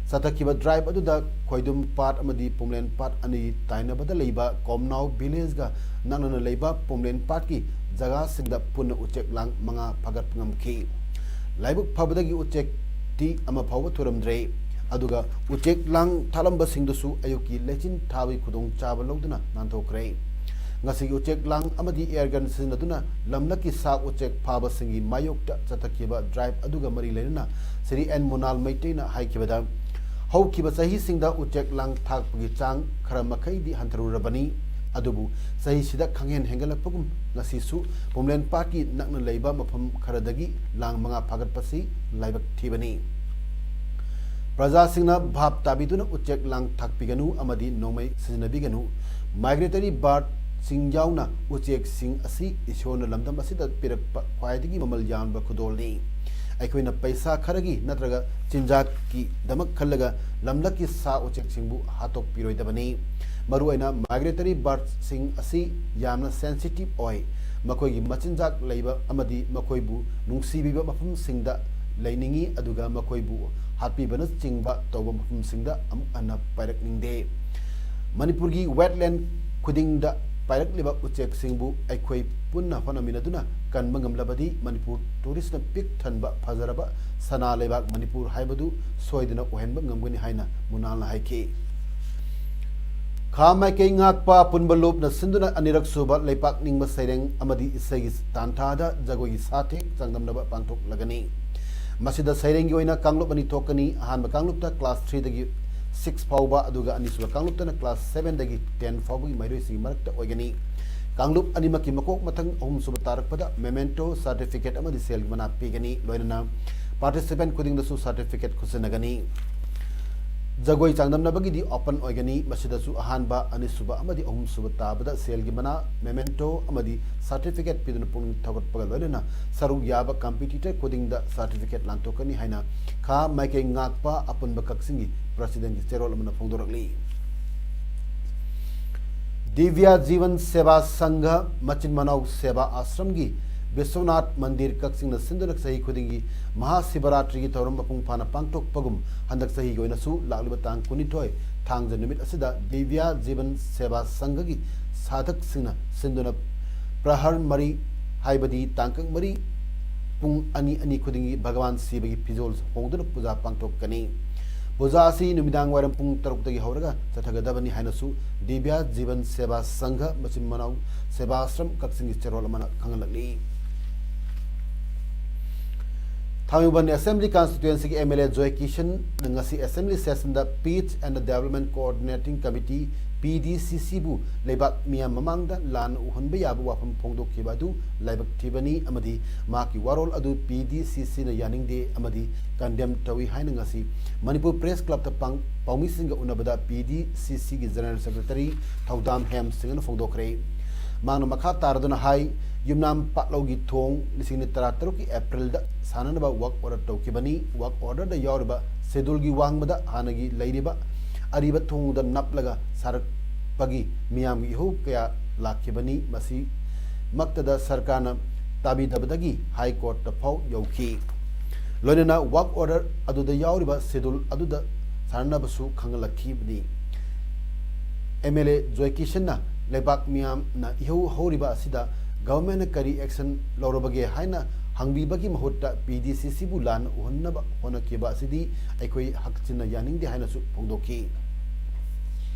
ꯆꯠꯊꯈꯤꯕ ꯗ꯭ꯔꯥꯏꯚ ꯑꯗꯨꯗ ꯈꯣꯏꯗꯨꯝ ꯄꯥꯠ ꯑꯃꯗꯤ ꯄꯨꯝꯂꯦꯟ ꯄꯥꯠ ꯑꯅꯤ ꯇꯥꯏꯅꯕꯗ ꯂꯩꯕ ꯀꯣꯝꯅꯥꯎ ꯚꯤꯂꯦꯖꯒ ꯅꯛꯅꯅ ꯂꯩꯕ ꯄꯨꯝꯂꯦꯟ ꯄꯥꯠꯀꯤ ꯖꯒꯥꯁꯤꯡꯗ ꯄꯨꯟꯅ ꯎꯆꯦꯛ ꯂꯥꯡ ꯃꯉꯥ ꯐꯥꯒꯠꯄ ꯉꯝꯈꯤ꯫ ꯂꯥꯏꯕꯛ ꯐꯕꯗꯒꯤ ꯎꯆꯦꯛꯇꯤ ꯑꯃ ꯐꯥꯎꯕ ꯊꯨꯔꯝꯗ꯭ꯔꯦ꯫ ꯑꯗꯨꯒ ꯎꯆꯦꯛ ꯂꯥꯡ ꯊꯥꯂꯝꯕꯁꯤꯡꯗꯨꯁꯨ ꯑꯌꯨꯛꯀꯤ ꯂꯩꯆꯤꯟ ꯊꯥꯕꯒꯤ ꯈꯨꯗꯣꯡꯆꯥꯕ ꯂꯧꯗꯨꯅ ꯅꯥꯟꯊꯣꯛꯈ꯭ꯔꯦ꯫ ꯉꯁꯤꯒꯤ ꯎꯆꯦꯛ ꯂꯥꯡ ꯑꯃꯗꯤ ꯑꯦꯌꯔꯒꯟ ꯁꯤꯖꯤꯟꯅꯗꯨꯅ ꯂꯝꯂꯛꯀꯤ ꯁꯥ ꯎꯆꯦꯛ ꯐꯥꯕꯁꯤꯡꯒꯤ ꯃꯥꯌꯣꯛꯇ ꯆꯠꯊꯈꯤꯕ ꯗ꯭ꯔꯥꯏꯚ ꯑꯗꯨꯒ ꯃꯔꯤ ꯂꯩꯅꯅ ꯁ꯭ꯔꯤ ꯑꯦꯟ ꯃꯨꯅꯥꯜ ꯃꯩꯇꯩꯅ ꯍꯥꯏꯈꯤꯕꯗ, ꯍꯧꯈꯤꯕ ꯆꯍꯤꯁꯤꯡꯗ ꯎꯆꯦꯛ ꯂꯥꯡ ꯊꯥꯛꯄꯒꯤ ꯆꯥꯡ ꯈꯔ ꯃꯈꯩꯗꯤ ꯍꯟꯊꯔꯨꯔꯕꯅꯤ꯫ ꯑꯗꯨꯕꯨ ꯆꯍꯤꯁꯤꯗ ꯈꯪꯍꯦꯟ ꯍꯦꯟꯒꯠꯂꯛꯄꯒꯨꯝ ꯉꯁꯤꯁꯨ ꯄꯨꯝꯂꯦꯟ ꯄꯥꯠꯀꯤ ꯅꯛꯅ ꯂꯩꯕ ꯃꯐꯝ ꯈꯔꯗꯒꯤ ꯂꯥꯡ ꯃꯉꯥ ꯐꯥꯒꯠꯄꯁꯤ ꯂꯥꯏꯕꯛ ꯊꯤꯕꯅꯤ꯫ ꯄ꯭ꯔꯖꯥꯁꯤꯡꯅ ꯚꯥꯞ ꯇꯥꯕꯤꯗꯨꯅ ꯎꯆꯦꯛ ꯂꯥꯡ ꯊꯥꯛꯄꯤꯒꯅꯨ ꯑꯃꯗꯤ ꯅꯣꯡꯃꯩ ꯁꯤꯖꯤꯟꯅꯕꯤꯒꯅꯨ꯫ ꯃꯥꯏꯒ꯭ꯔꯦꯇꯔꯤ ꯕꯥꯔꯗꯁꯤꯡ ꯌꯥꯎꯅ ꯎꯆꯦꯛꯁꯤꯡ ꯑꯁꯤ ꯏꯁꯣꯔꯅ ꯂꯝꯗꯝ ꯑꯁꯤꯗ ꯄꯤꯔꯛꯄ ꯈ꯭ꯋꯥꯏꯗꯒꯤ ꯃꯃꯜ ꯌꯥꯝꯂꯕ ꯈꯨꯗꯣꯜꯅꯤ꯫ ꯑꯩꯈꯣꯏꯅ ꯄꯩꯁꯥ ꯈꯔꯒꯤ ꯅꯠꯇ꯭ꯔꯒ ꯆꯤꯟꯖꯥꯛꯀꯤꯗꯃꯛ ꯈꯜꯂꯒ ꯂꯝꯂꯛꯀꯤ ꯁꯥ ꯎꯆꯦꯛꯁꯤꯡꯕꯨ ꯍꯥꯠꯇꯣꯛꯄꯤꯔꯣꯏꯗꯕꯅꯤ꯫ ꯃꯔꯨꯑꯣꯏꯅ ꯃꯥꯏꯒ꯭ꯔꯦꯇꯔꯤ ꯕꯥꯔꯗꯁꯤꯡ ꯑꯁꯤ ꯌꯥꯝꯅ ꯁꯦꯟꯁꯤꯇꯤꯚ ꯑꯣꯏ꯫ ꯃꯈꯣꯏꯒꯤ ꯃꯆꯤꯟꯖꯥꯛ ꯂꯩꯕ ꯑꯃꯗꯤ ꯃꯈꯣꯏꯕꯨ ꯅꯨꯡꯁꯤꯕꯤꯕ ꯃꯐꯝꯁꯤꯡꯗ ꯂꯩꯅꯤꯡꯏ, ꯑꯗꯨꯒ ꯃꯈꯣꯏꯕꯨ ꯍꯥꯠꯄꯤꯕꯅꯆꯤꯡꯕ ꯇꯧꯕ ꯃꯐꯝꯁꯤꯡꯗ ꯑꯃꯨꯛ ꯍꯟꯅ ꯄꯥꯏꯔꯛꯅꯤꯡꯗꯦ꯫ ꯃꯅꯤꯄꯨꯔꯒꯤ ꯋꯦꯠꯂꯦꯟ ꯈꯨꯗꯤꯡꯗ ꯄꯥꯏꯔꯛꯂꯤꯕ ꯎꯆꯦꯛꯁꯤꯡꯕꯨ ꯑꯩꯈꯣꯏ ꯄꯨꯟꯅ ꯍꯣꯠꯅꯃꯤꯟꯅꯗꯨꯅ ꯀꯟꯕ ꯉꯝꯂꯕꯗꯤ ꯃꯅꯤꯄꯨꯔ ꯇꯨꯔꯤꯁꯅ ꯄꯤꯛ ꯊꯟꯕ ꯐꯖꯔꯕ ꯁꯅꯥ ꯂꯩꯕꯥꯛ ꯃꯅꯤꯄꯨꯔ ꯍꯥꯏꯕꯗꯨ ꯁꯣꯏꯗꯅ ꯑꯣꯏꯍꯟꯕ ꯉꯝꯒꯅꯤ ꯍꯥꯏꯅ ꯃꯨꯅꯥꯜꯅ ꯍꯥꯏꯈꯤ꯫ ꯈꯥ ꯃꯥꯏꯀꯩ ꯉꯥꯛꯄ ꯑꯄꯨꯟꯕ ꯂꯨꯞꯅ ꯁꯤꯟꯗꯨꯅ ꯑꯅꯤꯔꯛ ꯁꯨꯕ ꯂꯩꯄꯥꯛ ꯅꯤꯡꯕ ꯁꯩꯔꯦꯡ ꯑꯃꯗꯤ ꯏꯁꯩꯒꯤ ꯇꯥꯟꯊꯥꯗ ꯖꯒꯣꯏꯒꯤ ꯁꯥꯊꯦꯛ ꯆꯥꯡꯗꯝꯅꯕ ꯄꯥꯡꯊꯣꯛꯂꯒꯅꯤ꯫ ꯃꯁꯤꯗ ꯁꯩꯔꯦꯡꯒꯤ ꯑꯣꯏꯅ ꯀꯥꯡꯂꯨꯞ ꯑꯅꯤ ꯊꯣꯛꯀꯅꯤ꯫ ꯑꯍꯥꯟꯕ ꯀꯥꯡꯂꯨꯞꯇ class three ꯗꯒꯤ six ꯐꯥꯎꯕ, ꯑꯗꯨꯒ ꯑꯅꯤꯁꯨꯕ ꯀꯥꯡꯂꯨꯞꯇꯅ class seven ꯗꯒꯤ ten ꯐꯥꯎꯕꯒꯤ ꯃꯍꯩꯔꯣꯏꯁꯤꯡꯒꯤ ꯃꯔꯛꯇ ꯑꯣꯏꯒꯅꯤ꯫ ꯀꯥꯡꯂꯨꯞ ꯑꯅꯤꯃꯛꯀꯤ ꯃꯀꯣꯛ ꯃꯊꯪ ꯑꯍꯨꯝꯁꯨꯕ ꯇꯥꯔꯛꯄꯗ memento, certificate ꯑꯃꯗꯤ ꯁꯦꯜꯒꯤ ꯃꯅꯥ ꯄꯤꯒꯅꯤ꯫ ꯂꯣꯏꯅꯅ participant ꯈꯨꯗꯤꯡꯗꯁꯨ certificate ꯈꯨꯠꯁꯤꯟꯅꯒꯅꯤ꯫ ꯖꯒꯣꯏ ꯆꯥꯡꯗꯝꯅꯕꯒꯤꯗꯤ open ꯑꯣꯏꯒꯅꯤ꯫ ꯃꯁꯤꯗꯁꯨ ꯑꯍꯥꯟꯕ, ꯑꯅꯤꯁꯨꯕ ꯑꯃꯗꯤ ꯑꯍꯨꯝꯁꯨꯕ ꯇꯥꯕꯗ ꯁꯦꯜꯒꯤ ꯃꯅꯥ, memento ꯑꯃꯗꯤ certificate ꯄꯤꯗꯨꯅ ꯄꯨꯛꯅꯤꯡ ꯊꯧꯒꯠꯄꯒ ꯂꯣꯏꯅꯅ ꯁꯔꯨꯛ ꯌꯥꯕ competitor ꯈꯨꯗꯤꯡꯗ certificate ꯂꯥꯟꯊꯣꯛꯀꯅꯤ ꯍꯥꯏꯅ ꯈꯥ ꯃꯥꯏꯀꯩ ꯉꯥꯛꯄ ꯑꯄꯨꯟꯕ ꯀꯛꯆꯤꯡꯒꯤ presidentꯀꯤ ꯆꯦꯔꯣꯜ ꯑꯃꯅ ꯐꯣꯡꯗꯣꯔꯛꯂꯤ꯫ ꯗꯤꯕ꯭ꯌꯥ ꯖꯤꯕꯟ ꯁꯦꯕꯥ ꯁꯪꯘ ꯃꯆꯤꯟ ꯃꯅꯥꯎ ꯁꯦꯕꯥ ꯑꯥꯁ꯭ꯔꯝꯒꯤ ꯕꯤꯁ꯭ꯋꯅꯥꯊ ꯃꯟꯗꯤꯔ ꯀꯛꯆꯤꯡꯅ ꯁꯤꯟꯗꯨꯅ ꯆꯍꯤ ꯈꯨꯗꯤꯡꯒꯤ ꯃꯍꯥꯁꯤꯕꯔꯥꯇ꯭ꯔꯤꯒꯤ ꯊꯧꯔꯝ ꯃꯄꯨꯡ ꯐꯥꯅ ꯄꯥꯡꯊꯣꯛꯄꯒꯨꯝ ꯍꯟꯗꯛ ꯆꯍꯤꯒꯤ ꯑꯣꯏꯅꯁꯨ ꯂꯥꯛꯂꯤꯕ ꯇꯥꯡ ꯀꯨꯟꯅꯤꯊꯣꯏ ꯊꯥꯡꯖ ꯅꯨꯃꯤꯠ ꯑꯁꯤꯗ ꯗꯤꯕ꯭ꯌꯥ ꯖꯤꯕꯟ ꯁꯦꯕꯥ ꯁꯪꯘꯒꯤ ꯁꯥꯙꯛꯁꯤꯡꯅ ꯁꯤꯟꯗꯨꯅ ꯄ꯭ꯔꯍꯔ ꯃꯔꯤ, ꯍꯥꯏꯕꯗꯤ ꯇꯥꯡꯀꯛ ꯃꯔꯤ ꯄꯨꯡ ꯑꯅꯤ ꯑꯅꯤ ꯈꯨꯗꯤꯡꯒꯤ ꯚꯒꯋꯥꯟ ꯁꯤꯕꯒꯤ ꯐꯤꯖꯣꯜ ꯍꯣꯡꯗꯨꯅ ꯄꯨꯖꯥ ꯄꯥꯡꯊꯣꯛꯀꯅꯤ꯫ ꯄꯨꯖꯥ ꯑꯁꯤ ꯅꯨꯃꯤꯗꯥꯡ ꯋꯥꯏꯔꯝ ꯄꯨꯡ ꯇꯔꯨꯛꯇꯒꯤ ꯍꯧꯔꯒ ꯆꯠꯊꯒꯗꯕꯅꯤ ꯍꯥꯏꯅꯁꯨ ꯗꯤꯕ꯭ꯌꯥ ꯖꯤꯕꯟ ꯁꯦꯕꯥ ꯁꯪꯘ ꯃꯆꯤꯟ ꯃꯅꯥꯎ ꯁꯦꯕꯥ ꯑꯥꯁ꯭ꯔꯝ ꯀꯛꯆꯤꯡꯒꯤ ꯆꯦꯔꯣꯜ ꯑꯃꯅ ꯈꯪꯍꯜꯂꯛꯂꯤ꯫ ꯊꯥꯡꯃꯩꯕꯟ Assembly Constituencyꯒꯤ MLA ꯖꯣꯏ ꯀꯤꯁꯟꯅ ꯉꯁꯤ Assembly Sessionꯗ Peace and Development Coordinating Committee, PDCCꯕꯨ ꯂꯩꯕꯥꯛ ꯃꯤꯌꯥꯝ ꯃꯃꯥꯡꯗ ꯂꯥꯟꯅ ꯎꯍꯟꯕ ꯌꯥꯕ ꯋꯥꯐꯝ ꯐꯣꯡꯗꯣꯛꯈꯤꯕ ꯑꯗꯨ ꯂꯥꯏꯕꯛ ꯊꯤꯕꯅꯤ ꯑꯃꯗꯤ ꯃꯍꯥꯛꯀꯤ ꯋꯥꯔꯣꯜ ꯑꯗꯨ PDCCꯅ ꯌꯥꯅꯤꯡꯗꯦ ꯑꯃꯗꯤ condemn ꯇꯧꯏ ꯍꯥꯏꯅ ꯉꯁꯤ ꯃꯅꯤꯄꯨꯔ Press Clubꯇ ꯄꯥꯡ-, ꯄꯥꯎꯃꯤꯁꯤꯡꯒ ꯎꯅꯕꯗ PDCCꯒꯤ General Secretary ꯊꯧꯗꯥꯝ ꯍꯦꯝꯁꯤꯡꯅ ꯐꯣꯡꯗꯣꯛꯈ꯭ꯔꯦ꯫ ꯃꯍꯥꯛꯅ ꯃꯈꯥ ꯇꯥꯔꯗꯨꯅ ꯍꯥꯏ, ꯌꯨꯝꯅꯥꯝ ꯄꯥꯠꯂꯧꯒꯤ ꯊꯣꯡ ꯂꯤꯁꯤꯡ ꯑꯅꯤ ꯇꯔꯥꯇꯔꯨꯛꯀꯤ Aprilꯗ ꯁꯥꯟꯅꯅꯕ work order ꯇꯧꯈꯤꯕꯅꯤ꯫ Work orderꯗ ꯌꯥꯎꯔꯤꯕ scheduleꯒꯤ ꯋꯥꯡꯃꯗ ꯍꯥꯟꯅꯒꯤ ꯂꯩꯔꯤꯕ ꯑꯔꯤꯕ ꯊꯣꯡꯗ ꯅꯞꯂꯒ ꯁꯥꯔꯛꯄꯒꯤ ꯃꯤꯌꯥꯝꯒꯤ ꯏꯍꯧ ꯀꯌꯥ ꯂꯥꯛꯈꯤꯕꯅꯤ꯫ ꯃꯁꯤꯃꯛꯇꯗ ꯁꯔꯀꯥꯔꯅ ꯇꯥꯕꯤꯗꯕꯗꯒꯤ High Courtꯇ ꯐꯥꯎ ꯌꯧꯈꯤ꯫ ꯂꯣꯏꯅꯅ work order ꯑꯗꯨꯗ ꯌꯥꯎꯔꯤꯕ schedule ꯑꯗꯨꯗ ꯁꯥꯟꯅꯅꯕꯁꯨ ꯈꯪꯍꯜꯂꯛꯈꯤꯕꯅꯤ꯫ MLA ꯖꯣꯏ ꯀꯤꯁꯟꯅ ꯂꯩꯕꯥꯛ ꯃꯤꯌꯥꯝꯅ ꯏꯍꯧ ꯍꯧꯔꯤꯕ ꯑꯁꯤꯗ ꯒꯚꯔꯟꯃꯦꯟꯠꯅ ꯀꯔꯤ ꯑꯦꯛꯁꯟ ꯂꯧꯔꯕꯒꯦ ꯍꯥꯏꯅ ꯍꯪꯕꯤꯕꯒꯤ ꯃꯍꯨꯠꯇ ꯄꯤ ꯗꯤ ꯁꯤ ꯁꯤꯕꯨ ꯂꯥꯟꯅ ꯎꯍꯟꯅꯕ ꯍꯣꯠꯅꯈꯤꯕ ꯑꯁꯤꯗꯤ ꯑꯩꯈꯣꯏ ꯍꯛꯆꯤꯟꯅ ꯌꯥꯅꯤꯡꯗꯦ ꯍꯥꯏꯅꯁꯨ ꯐꯣꯡꯗꯣꯛꯈꯤ꯫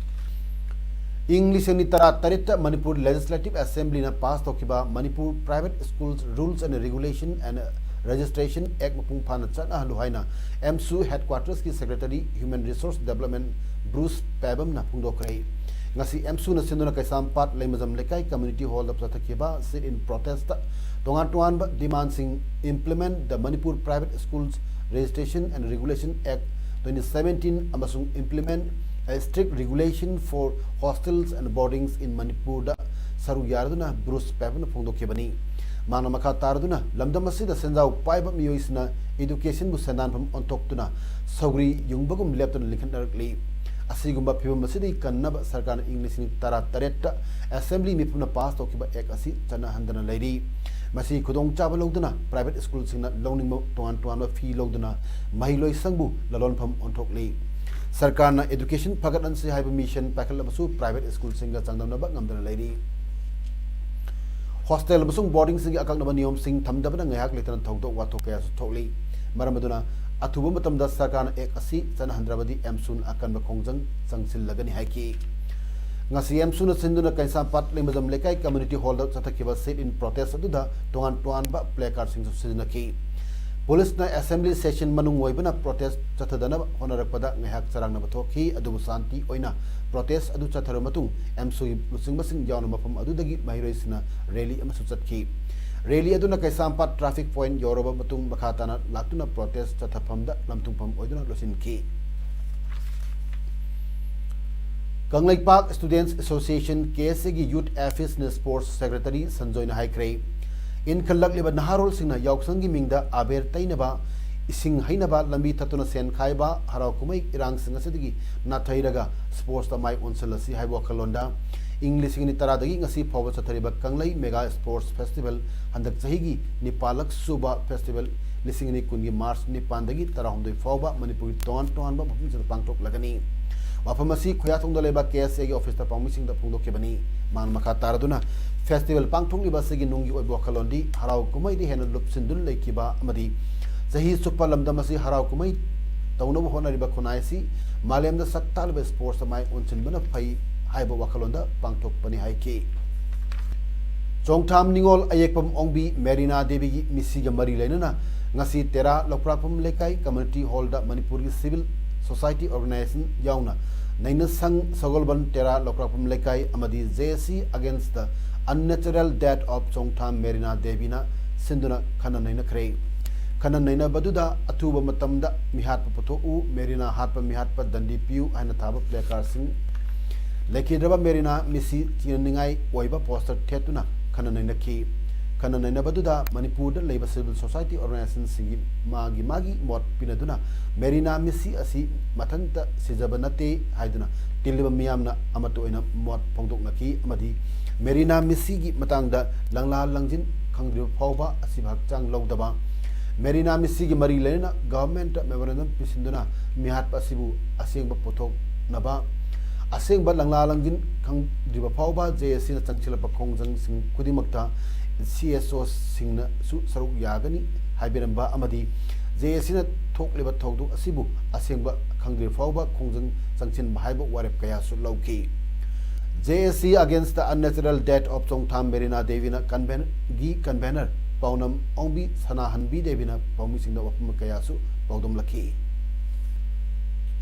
ꯏꯪ ꯂꯤꯁꯤꯡ ꯑꯅꯤ ꯇꯔꯥ ꯇꯔꯦꯠꯇ ꯃꯅꯤꯄꯨꯔ ꯂꯦꯖꯤꯁꯂꯦꯇꯤꯚ ꯑꯦꯁꯦꯝꯕ꯭ꯂꯤꯅ ꯄꯥꯁ ꯇꯧꯈꯤꯕ Manipur Private Schools Rules and Regulation and Registration Act ꯃꯄꯨꯡ ꯐꯥꯅ ꯆꯠꯅꯍꯜꯂꯨ ꯍꯥꯏꯅ ꯑꯦꯝꯁꯨ ꯍꯦꯗꯀ꯭ꯋꯥꯇꯔꯁꯀꯤ secretary human resources development brush ꯄꯦꯕꯝꯅ ꯐꯣꯡꯗꯣꯛꯈ꯭ꯔꯦ꯫ ꯉꯁꯤ ꯑꯦꯝꯁꯨꯅ ꯁꯤꯟꯗꯨꯅ ꯀꯩꯁꯥꯝꯄꯥꯠ ꯂꯩꯃꯖꯝ ꯂꯩꯀꯥꯏ ꯀꯝꯃ꯭ꯌꯨꯅꯤꯇꯤ ꯍꯣꯜꯗ ꯆꯠꯊꯈꯤꯕ sit-in protestꯇ ꯇꯣꯉꯥꯟ ꯇꯣꯉꯥꯟꯕ ꯗꯤꯃꯥꯟꯁꯤꯡ, Implement the Manipur Private Schools Registration and Regulation Act twenty seventeen ꯑꯃꯁꯨꯡ Implement a Strict Regulation for Hostels and Boardings in Manipurꯗ ꯁꯔꯨꯛ ꯌꯥꯔꯗꯨꯅ ꯕ꯭ꯔꯨꯁ ꯄꯦꯕꯝꯅ ꯐꯣꯡꯗꯣꯛꯈꯤꯕꯅꯤ꯫ ꯃꯥꯅ ꯃꯈꯥ ꯇꯥꯔꯗꯨꯅ ꯂꯝꯗꯝ ꯑꯁꯤꯗ ꯁꯦꯟꯖꯥꯎ ꯄꯥꯏꯕ ꯃꯤꯑꯣꯏꯁꯤꯡꯅ educationꯕꯨ ꯁꯦꯟꯗꯥꯟꯐꯝ ꯑꯣꯟꯊꯣꯛꯇꯨꯅ ꯁꯧꯒ꯭ꯔꯤ ꯌꯨꯡꯕꯒꯨꯝ ꯂꯦꯞꯇꯅ ꯂꯤꯡꯈꯠꯅꯔꯛꯂꯤ꯫ ꯑꯁꯤꯒꯨꯝꯕ ꯐꯤꯕꯝ ꯑꯁꯤꯗꯒꯤ ꯀꯟꯅꯕ ꯁꯔꯀꯥꯔꯅ ꯏꯪ ꯂꯤꯁꯤꯡ ꯇꯔꯥ ꯇꯔꯦꯠꯇ ꯑꯦꯁꯦꯝꯕ꯭ꯂꯤ ꯃꯤꯐꯝꯅ ꯄꯥꯁ ꯇꯧꯈꯤꯕ ꯑꯦꯛ ꯑꯁꯤ ꯆꯠꯅꯍꯟꯗꯅ ꯂꯩꯔꯤ꯫ ꯃꯁꯤ ꯈꯨꯗꯣꯡꯆꯥꯕ ꯂꯧꯗꯨꯅ private schoolꯁꯤꯡꯅ ꯂꯧꯅꯤꯡꯕ ꯇꯣꯉꯥꯟ ꯇꯣꯉꯥꯟꯕ fee ꯂꯧꯗꯨꯅ ꯃꯍꯩꯂꯣꯏꯁꯪꯕꯨ ꯂꯂꯣꯟꯐꯝ ꯑꯣꯟꯊꯣꯛꯂꯤ꯫ ꯁꯔꯀꯥꯔꯅ education ꯐꯒꯠꯍꯟꯁꯤ ꯍꯥꯏꯕ mission ꯄꯥꯏꯈꯠꯂꯕꯁꯨ private schoolꯁꯤꯡꯒ ꯆꯥꯡꯗꯝꯅꯕ ꯉꯝꯗꯅ ꯂꯩꯔꯤ꯫ Hostel ꯑꯃꯁꯨꯡ boardingꯁꯤꯡꯒꯤ ꯑꯀꯛꯅꯕ ꯅꯤꯌꯣꯝꯁꯤꯡ ꯊꯝꯗꯕꯅ ꯉꯥꯏꯍꯥꯛ ꯂꯩꯇꯅ ꯊꯧꯗꯣꯛ ꯋꯥꯊꯣꯛ ꯀꯌꯥꯁꯨ ꯊꯣꯛꯂꯤ꯫ ꯃꯔꯝ ꯑꯗꯨꯅ ꯑꯊꯨꯕ ꯃꯇꯝꯗ ꯁꯔꯀꯥꯔꯅ ꯑꯦꯛ ꯑꯁꯤ ꯆꯠꯅꯍꯟꯗ꯭ꯔꯕꯗꯤ ꯑꯦꯝꯁꯨꯅ ꯑꯀꯟꯕ ꯈꯣꯡꯖꯪ ꯆꯪꯁꯤꯜꯂꯒꯅꯤ ꯍꯥꯏꯈꯤ꯫ ꯉꯁꯤ ꯑꯦꯝꯁꯨꯅ ꯁꯤꯟꯗꯨꯅ ꯀꯩꯁꯥꯝꯄꯥꯠ ꯂꯩꯃꯖꯝ ꯂꯩꯀꯥꯏ ꯀꯝꯃ꯭ꯌꯨꯅꯤꯇꯤ ꯍꯣꯜꯗ ꯆꯠꯊꯈꯤꯕ sit-in protest ꯑꯗꯨꯗ ꯇꯣꯉꯥꯟ ꯇꯣꯉꯥꯟꯕ placardꯁꯤꯡꯁꯨ ꯁꯤꯖꯤꯟꯅꯈꯤ꯫ ꯄꯨꯂꯤꯁꯅ ꯑꯦꯁꯦꯝꯕ꯭ꯂꯤ ꯁꯦꯁꯟ ꯃꯅꯨꯡ ꯑꯣꯏꯕꯅ protest ꯆꯠꯊꯗꯅꯕ ꯍꯣꯠꯅꯔꯛꯄꯗ ꯉꯥꯏꯍꯥꯛ ꯆꯔꯥꯡꯅꯕ ꯊꯣꯛꯈꯤ, ꯑꯗꯨꯕꯨ ꯁꯥꯟꯇꯤ ꯑꯣꯏꯅ protest ꯑꯗꯨ ꯆꯠꯊꯔꯕ ꯃꯇꯨꯡ ꯑꯦꯝꯁꯨꯒꯤ ꯂꯨꯆꯤꯡꯕꯁꯤꯡ ꯌꯥꯎꯅ ꯃꯐꯝ ꯑꯗꯨꯗꯒꯤ ꯃꯍꯩꯔꯣꯏꯁꯤꯡꯅ rally ꯑꯃꯁꯨ ꯆꯠꯈꯤ꯫ Rally ꯑꯗꯨꯅ ꯀꯩꯁꯥꯝꯄꯥꯠ traffic point ꯌꯧꯔꯕ ꯃꯇꯨꯡ ꯃꯈꯥ ꯇꯥꯅ ꯂꯥꯛꯇꯨꯅ protest ꯆꯠꯊꯐꯝꯗ ꯂꯝꯊꯨꯡꯐꯝ ꯑꯣꯏꯗꯨꯅ ꯂꯣꯏꯁꯤꯟꯈꯤ꯫ ꯀꯪꯂꯩꯄꯥꯛ Students Association, ꯀꯦ ꯑꯦꯁ ꯑꯦꯒꯤ Youth Affairs and Sports Secretary ꯁꯟꯖꯣꯏꯅ ꯍꯥꯏꯈ꯭ꯔꯦ, ꯏꯟꯈꯠꯂꯛꯂꯤꯕ ꯅꯍꯥꯔꯣꯜꯁꯤꯡꯅ ꯌꯥꯎꯁꯪꯒꯤ ꯃꯤꯡꯗ ꯑꯕꯦꯔ ꯇꯩꯅꯕ, ꯏꯁꯤꯡ ꯍꯩꯅꯕ, ꯂꯝꯕꯤ ꯊꯠꯇꯨꯅ ꯁꯦꯟ ꯈꯥꯏꯕ, ꯍꯔꯥꯎ ꯀꯨꯝꯍꯩ ꯏꯔꯥꯡꯁꯤꯡ ꯑꯁꯤꯗꯒꯤ ꯅꯥꯊꯩꯔꯒ sportsꯇ ꯃꯥꯏ ꯑꯣꯟꯁꯤꯜꯂꯁꯤ ꯍꯥꯏꯕ ꯋꯥꯈꯜꯂꯣꯟꯗ ꯏꯪ ꯂꯤꯁꯤꯡ ꯑꯅꯤ ꯇꯔꯥꯗꯒꯤ ꯉꯁꯤ ꯐꯥꯎꯕ ꯆꯠꯊꯔꯤꯕ ꯀꯪꯂꯩ Mega Sports Festival ꯍꯟꯗꯛ ꯆꯍꯤꯒꯤ ꯅꯤꯄꯥꯜꯂꯛ ꯁꯨꯕ festival ꯂꯤꯁꯤꯡ ꯑꯅꯤ ꯀꯨꯟꯒꯤ ꯃꯥꯔꯆ ꯅꯤꯄꯥꯟꯗꯒꯤ ꯇꯔꯥꯍꯨꯝꯗꯣꯏ ꯐꯥꯎꯕ ꯃꯅꯤꯄꯨꯔꯒꯤ ꯇꯣꯉꯥꯟ ꯇꯣꯉꯥꯟꯕ ꯃꯐꯝꯁꯤꯡꯗ ꯄꯥꯡꯊꯣꯛꯂꯒꯅꯤ꯫ ꯋꯥꯐꯝ ꯑꯁꯤ ꯈꯨꯌꯥꯊꯣꯡꯗ ꯂꯩꯕ ꯀꯦ ꯑꯦꯁ ꯑꯦꯒꯤ ꯑꯣꯐꯤꯁꯇ ꯄꯥꯎꯃꯤꯁꯤꯡꯗ ꯐꯣꯡꯗꯣꯛꯈꯤꯕꯅꯤ꯫ ꯃꯥꯅ ꯃꯈꯥ ꯇꯥꯔꯗꯨꯅ, ꯐꯦꯁꯇꯤꯚꯦꯜ ꯄꯥꯡꯊꯣꯛꯂꯤꯕ ꯑꯁꯤꯒꯤ ꯅꯨꯡꯒꯤ ꯑꯣꯏꯕ ꯋꯥꯈꯜꯂꯣꯟꯗꯤ ꯍꯔꯥꯎ ꯀꯨꯝꯍꯩꯗ ꯍꯦꯟꯅ ꯂꯨꯞꯁꯤꯟꯗꯨꯅ ꯂꯩꯈꯤꯕ ꯑꯃꯗꯤ ꯆꯍꯤ ꯆꯨꯞꯄ ꯂꯝꯗꯝ ꯑꯁꯤ ꯍꯔꯥꯎ ꯀꯨꯝꯍꯩ ꯇꯧꯅꯕ ꯍꯣꯠꯅꯔꯤꯕ ꯈꯨꯟꯅꯥꯏ ꯑꯁꯤ ꯃꯥꯂꯦꯝꯗ ꯁꯛ ꯇꯥꯛꯂꯤꯕ ꯁ꯭ꯄꯣꯔꯠꯁꯇ ꯃꯥꯏ ꯑꯣꯟꯁꯤꯟꯕꯅ ꯐꯩ ꯍꯥꯏꯕ ꯋꯥꯈꯜꯂꯣꯟꯗ ꯄꯥꯡꯊꯣꯛꯄꯅꯤ ꯍꯥꯏꯈꯤ꯫ ꯆꯣꯡꯊꯥꯝ ꯅꯤꯉꯣꯜ ꯑꯌꯦꯛꯄꯝ ꯑꯣꯡꯕꯤ ꯃꯦꯔꯤꯅꯥ ꯗꯦꯕꯤꯒꯤ ꯃꯤꯁꯤꯒ ꯃꯔꯤ ꯂꯩꯅꯅ ꯉꯁꯤ ꯇꯦꯔꯥ ꯂꯧꯀ꯭ꯔꯥꯛꯄꯝ ꯂꯩꯀꯥꯏ ꯀꯝꯃ꯭ꯌꯨꯅꯤꯇꯤ ꯍꯣꯜꯗ ꯃꯅꯤꯄꯨꯔꯒꯤ ꯁꯤꯚꯤꯜ ꯁꯣꯁꯥꯏꯇꯤ ꯑꯣꯔꯒꯅꯥꯏꯖꯦꯁꯟ ꯌꯥꯎꯅ ꯅꯩꯅꯁꯪ ꯁꯒꯣꯜꯕꯟ ꯇꯦꯔꯥ ꯂꯧꯀ꯭ꯔꯥꯛꯄꯝ ꯂꯩꯀꯥꯏ ꯑꯃꯗꯤ J A C against the unnatural death of Chongtham Merina ꯗꯦꯕꯤꯅ ꯁꯤꯟꯗꯨꯅ ꯈꯟꯅ ꯅꯩꯅꯈ꯭ꯔꯦ꯫ ꯈꯟꯅ ꯅꯩꯅꯕꯗꯨꯗ ꯑꯊꯨꯕ ꯃꯇꯝꯗ ꯃꯤꯍꯥꯠꯄ ꯄꯨꯊꯣꯛꯎ, ꯃꯦꯔꯤꯅꯥ ꯍꯥꯠꯄ ꯃꯤꯍꯥꯠꯄ ꯗꯟꯗꯤ ꯄꯤꯌꯨ ꯍꯥꯏꯅ ꯊꯥꯕ ꯄ꯭ꯂꯦꯀꯥꯔꯗꯁꯤꯡ, ꯂꯩꯈꯤꯗ꯭ꯔꯕ ꯃꯦꯔꯤꯅꯥ ꯃꯤꯁꯤ ꯊꯤꯅꯅꯤꯡꯉꯥꯏ ꯑꯣꯏꯕ ꯄꯣꯁꯇꯔ ꯊꯦꯠꯇꯨꯅ ꯈꯟꯅ ꯅꯩꯅꯈꯤ꯫ ꯈꯟꯅ ꯅꯩꯅꯕꯗꯨꯗ ꯃꯅꯤꯄꯨꯔꯗ ꯂꯩꯕ ꯁꯤꯚꯤꯜ ꯁꯣꯁꯥꯏꯇꯤ ꯑꯣꯔꯒꯅꯥꯏꯖꯦꯁꯟꯁꯤꯡꯒꯤ ꯃꯥꯒꯤ ꯃꯥꯒꯤ ꯃꯣꯠ ꯄꯤꯅꯗꯨꯅ ꯃꯦꯔꯤꯅꯥ ꯃꯤꯁꯤ ꯑꯁꯤ ꯃꯊꯟꯇ ꯁꯤꯖꯕ ꯅꯠꯇꯦ ꯍꯥꯏꯗꯨꯅ ꯇꯤꯜꯂꯤꯕ ꯃꯤꯌꯥꯝꯅ ꯑꯃꯠꯇ ꯑꯣꯏꯅ ꯃꯣꯠ ꯐꯣꯡꯗꯣꯛꯅꯈꯤ ꯑꯃꯗꯤ ꯃꯦꯔꯤꯅꯥ ꯃꯤꯁꯤꯒꯤ ꯃꯇꯥꯡꯗ ꯂꯪꯂꯥ ꯂꯪꯖꯤꯟ ꯈꯪꯗ꯭ꯔꯤꯕ ꯐꯥꯎꯕ ꯑꯁꯤꯕ ꯍꯛꯆꯥꯡ ꯂꯧꯗꯕ, ꯃꯦꯔꯤꯅꯥ ꯃꯤꯁꯤꯒꯤ ꯃꯔꯤ ꯂꯩꯅꯅ ꯒꯚꯔꯟꯃꯦꯟꯠꯇ ꯃꯦꯃꯣꯔꯦꯟꯗꯝ ꯄꯤꯁꯤꯟꯗꯨꯅ ꯃꯤꯍꯥꯠꯄ ꯑꯁꯤꯕꯨ ꯑꯁꯦꯡꯕ ꯄꯨꯊꯣꯛꯅꯕ, ꯑꯁꯦꯡꯕ ꯂꯪꯂꯥ ꯂꯪꯖꯤꯟ ꯈꯪꯗ꯭ꯔꯤꯕ ꯐꯥꯎꯕ J A Cꯅ ꯆꯪꯁꯤꯜꯂꯛꯄ ꯈꯣꯡꯖꯪꯁꯤꯡ ꯈꯨꯗꯤꯡꯃꯛꯇ C S Oꯁꯤꯡꯅꯁꯨ ꯁꯔꯨꯛ ꯌꯥꯒꯅꯤ ꯍꯥꯏꯕꯤꯔꯝꯕ ꯑꯃꯗꯤ J A Cꯅ ꯊꯣꯛꯂꯤꯕ ꯊꯧꯗꯣꯛ ꯑꯁꯤꯕꯨ ꯑꯁꯦꯡꯕ ꯈꯪꯗ꯭ꯔꯤꯕ ꯐꯥꯎꯕ ꯈꯣꯡꯖꯪ ꯆꯪꯁꯤꯟꯕ ꯍꯥꯏꯕ ꯋꯥꯔꯦꯞ ꯀꯌꯥꯁꯨ ꯂꯧꯈꯤ꯫ J A C against the unnatural death of Chongtham Merina ꯗꯦꯕꯤꯅ ꯀꯟꯚꯦꯟꯒꯤ ꯀꯟꯚꯦꯅꯔ ꯄꯥꯎꯅꯝ ꯑꯣꯡꯕꯤ ꯁꯅꯥꯍꯟꯕꯤ ꯗꯦꯕꯤꯅ ꯄꯥꯎꯃꯤꯁꯤꯡꯗ ꯋꯥꯐꯝ ꯀꯌꯥꯁꯨ ꯄꯥꯎꯗꯝꯂꯛꯈꯤ꯫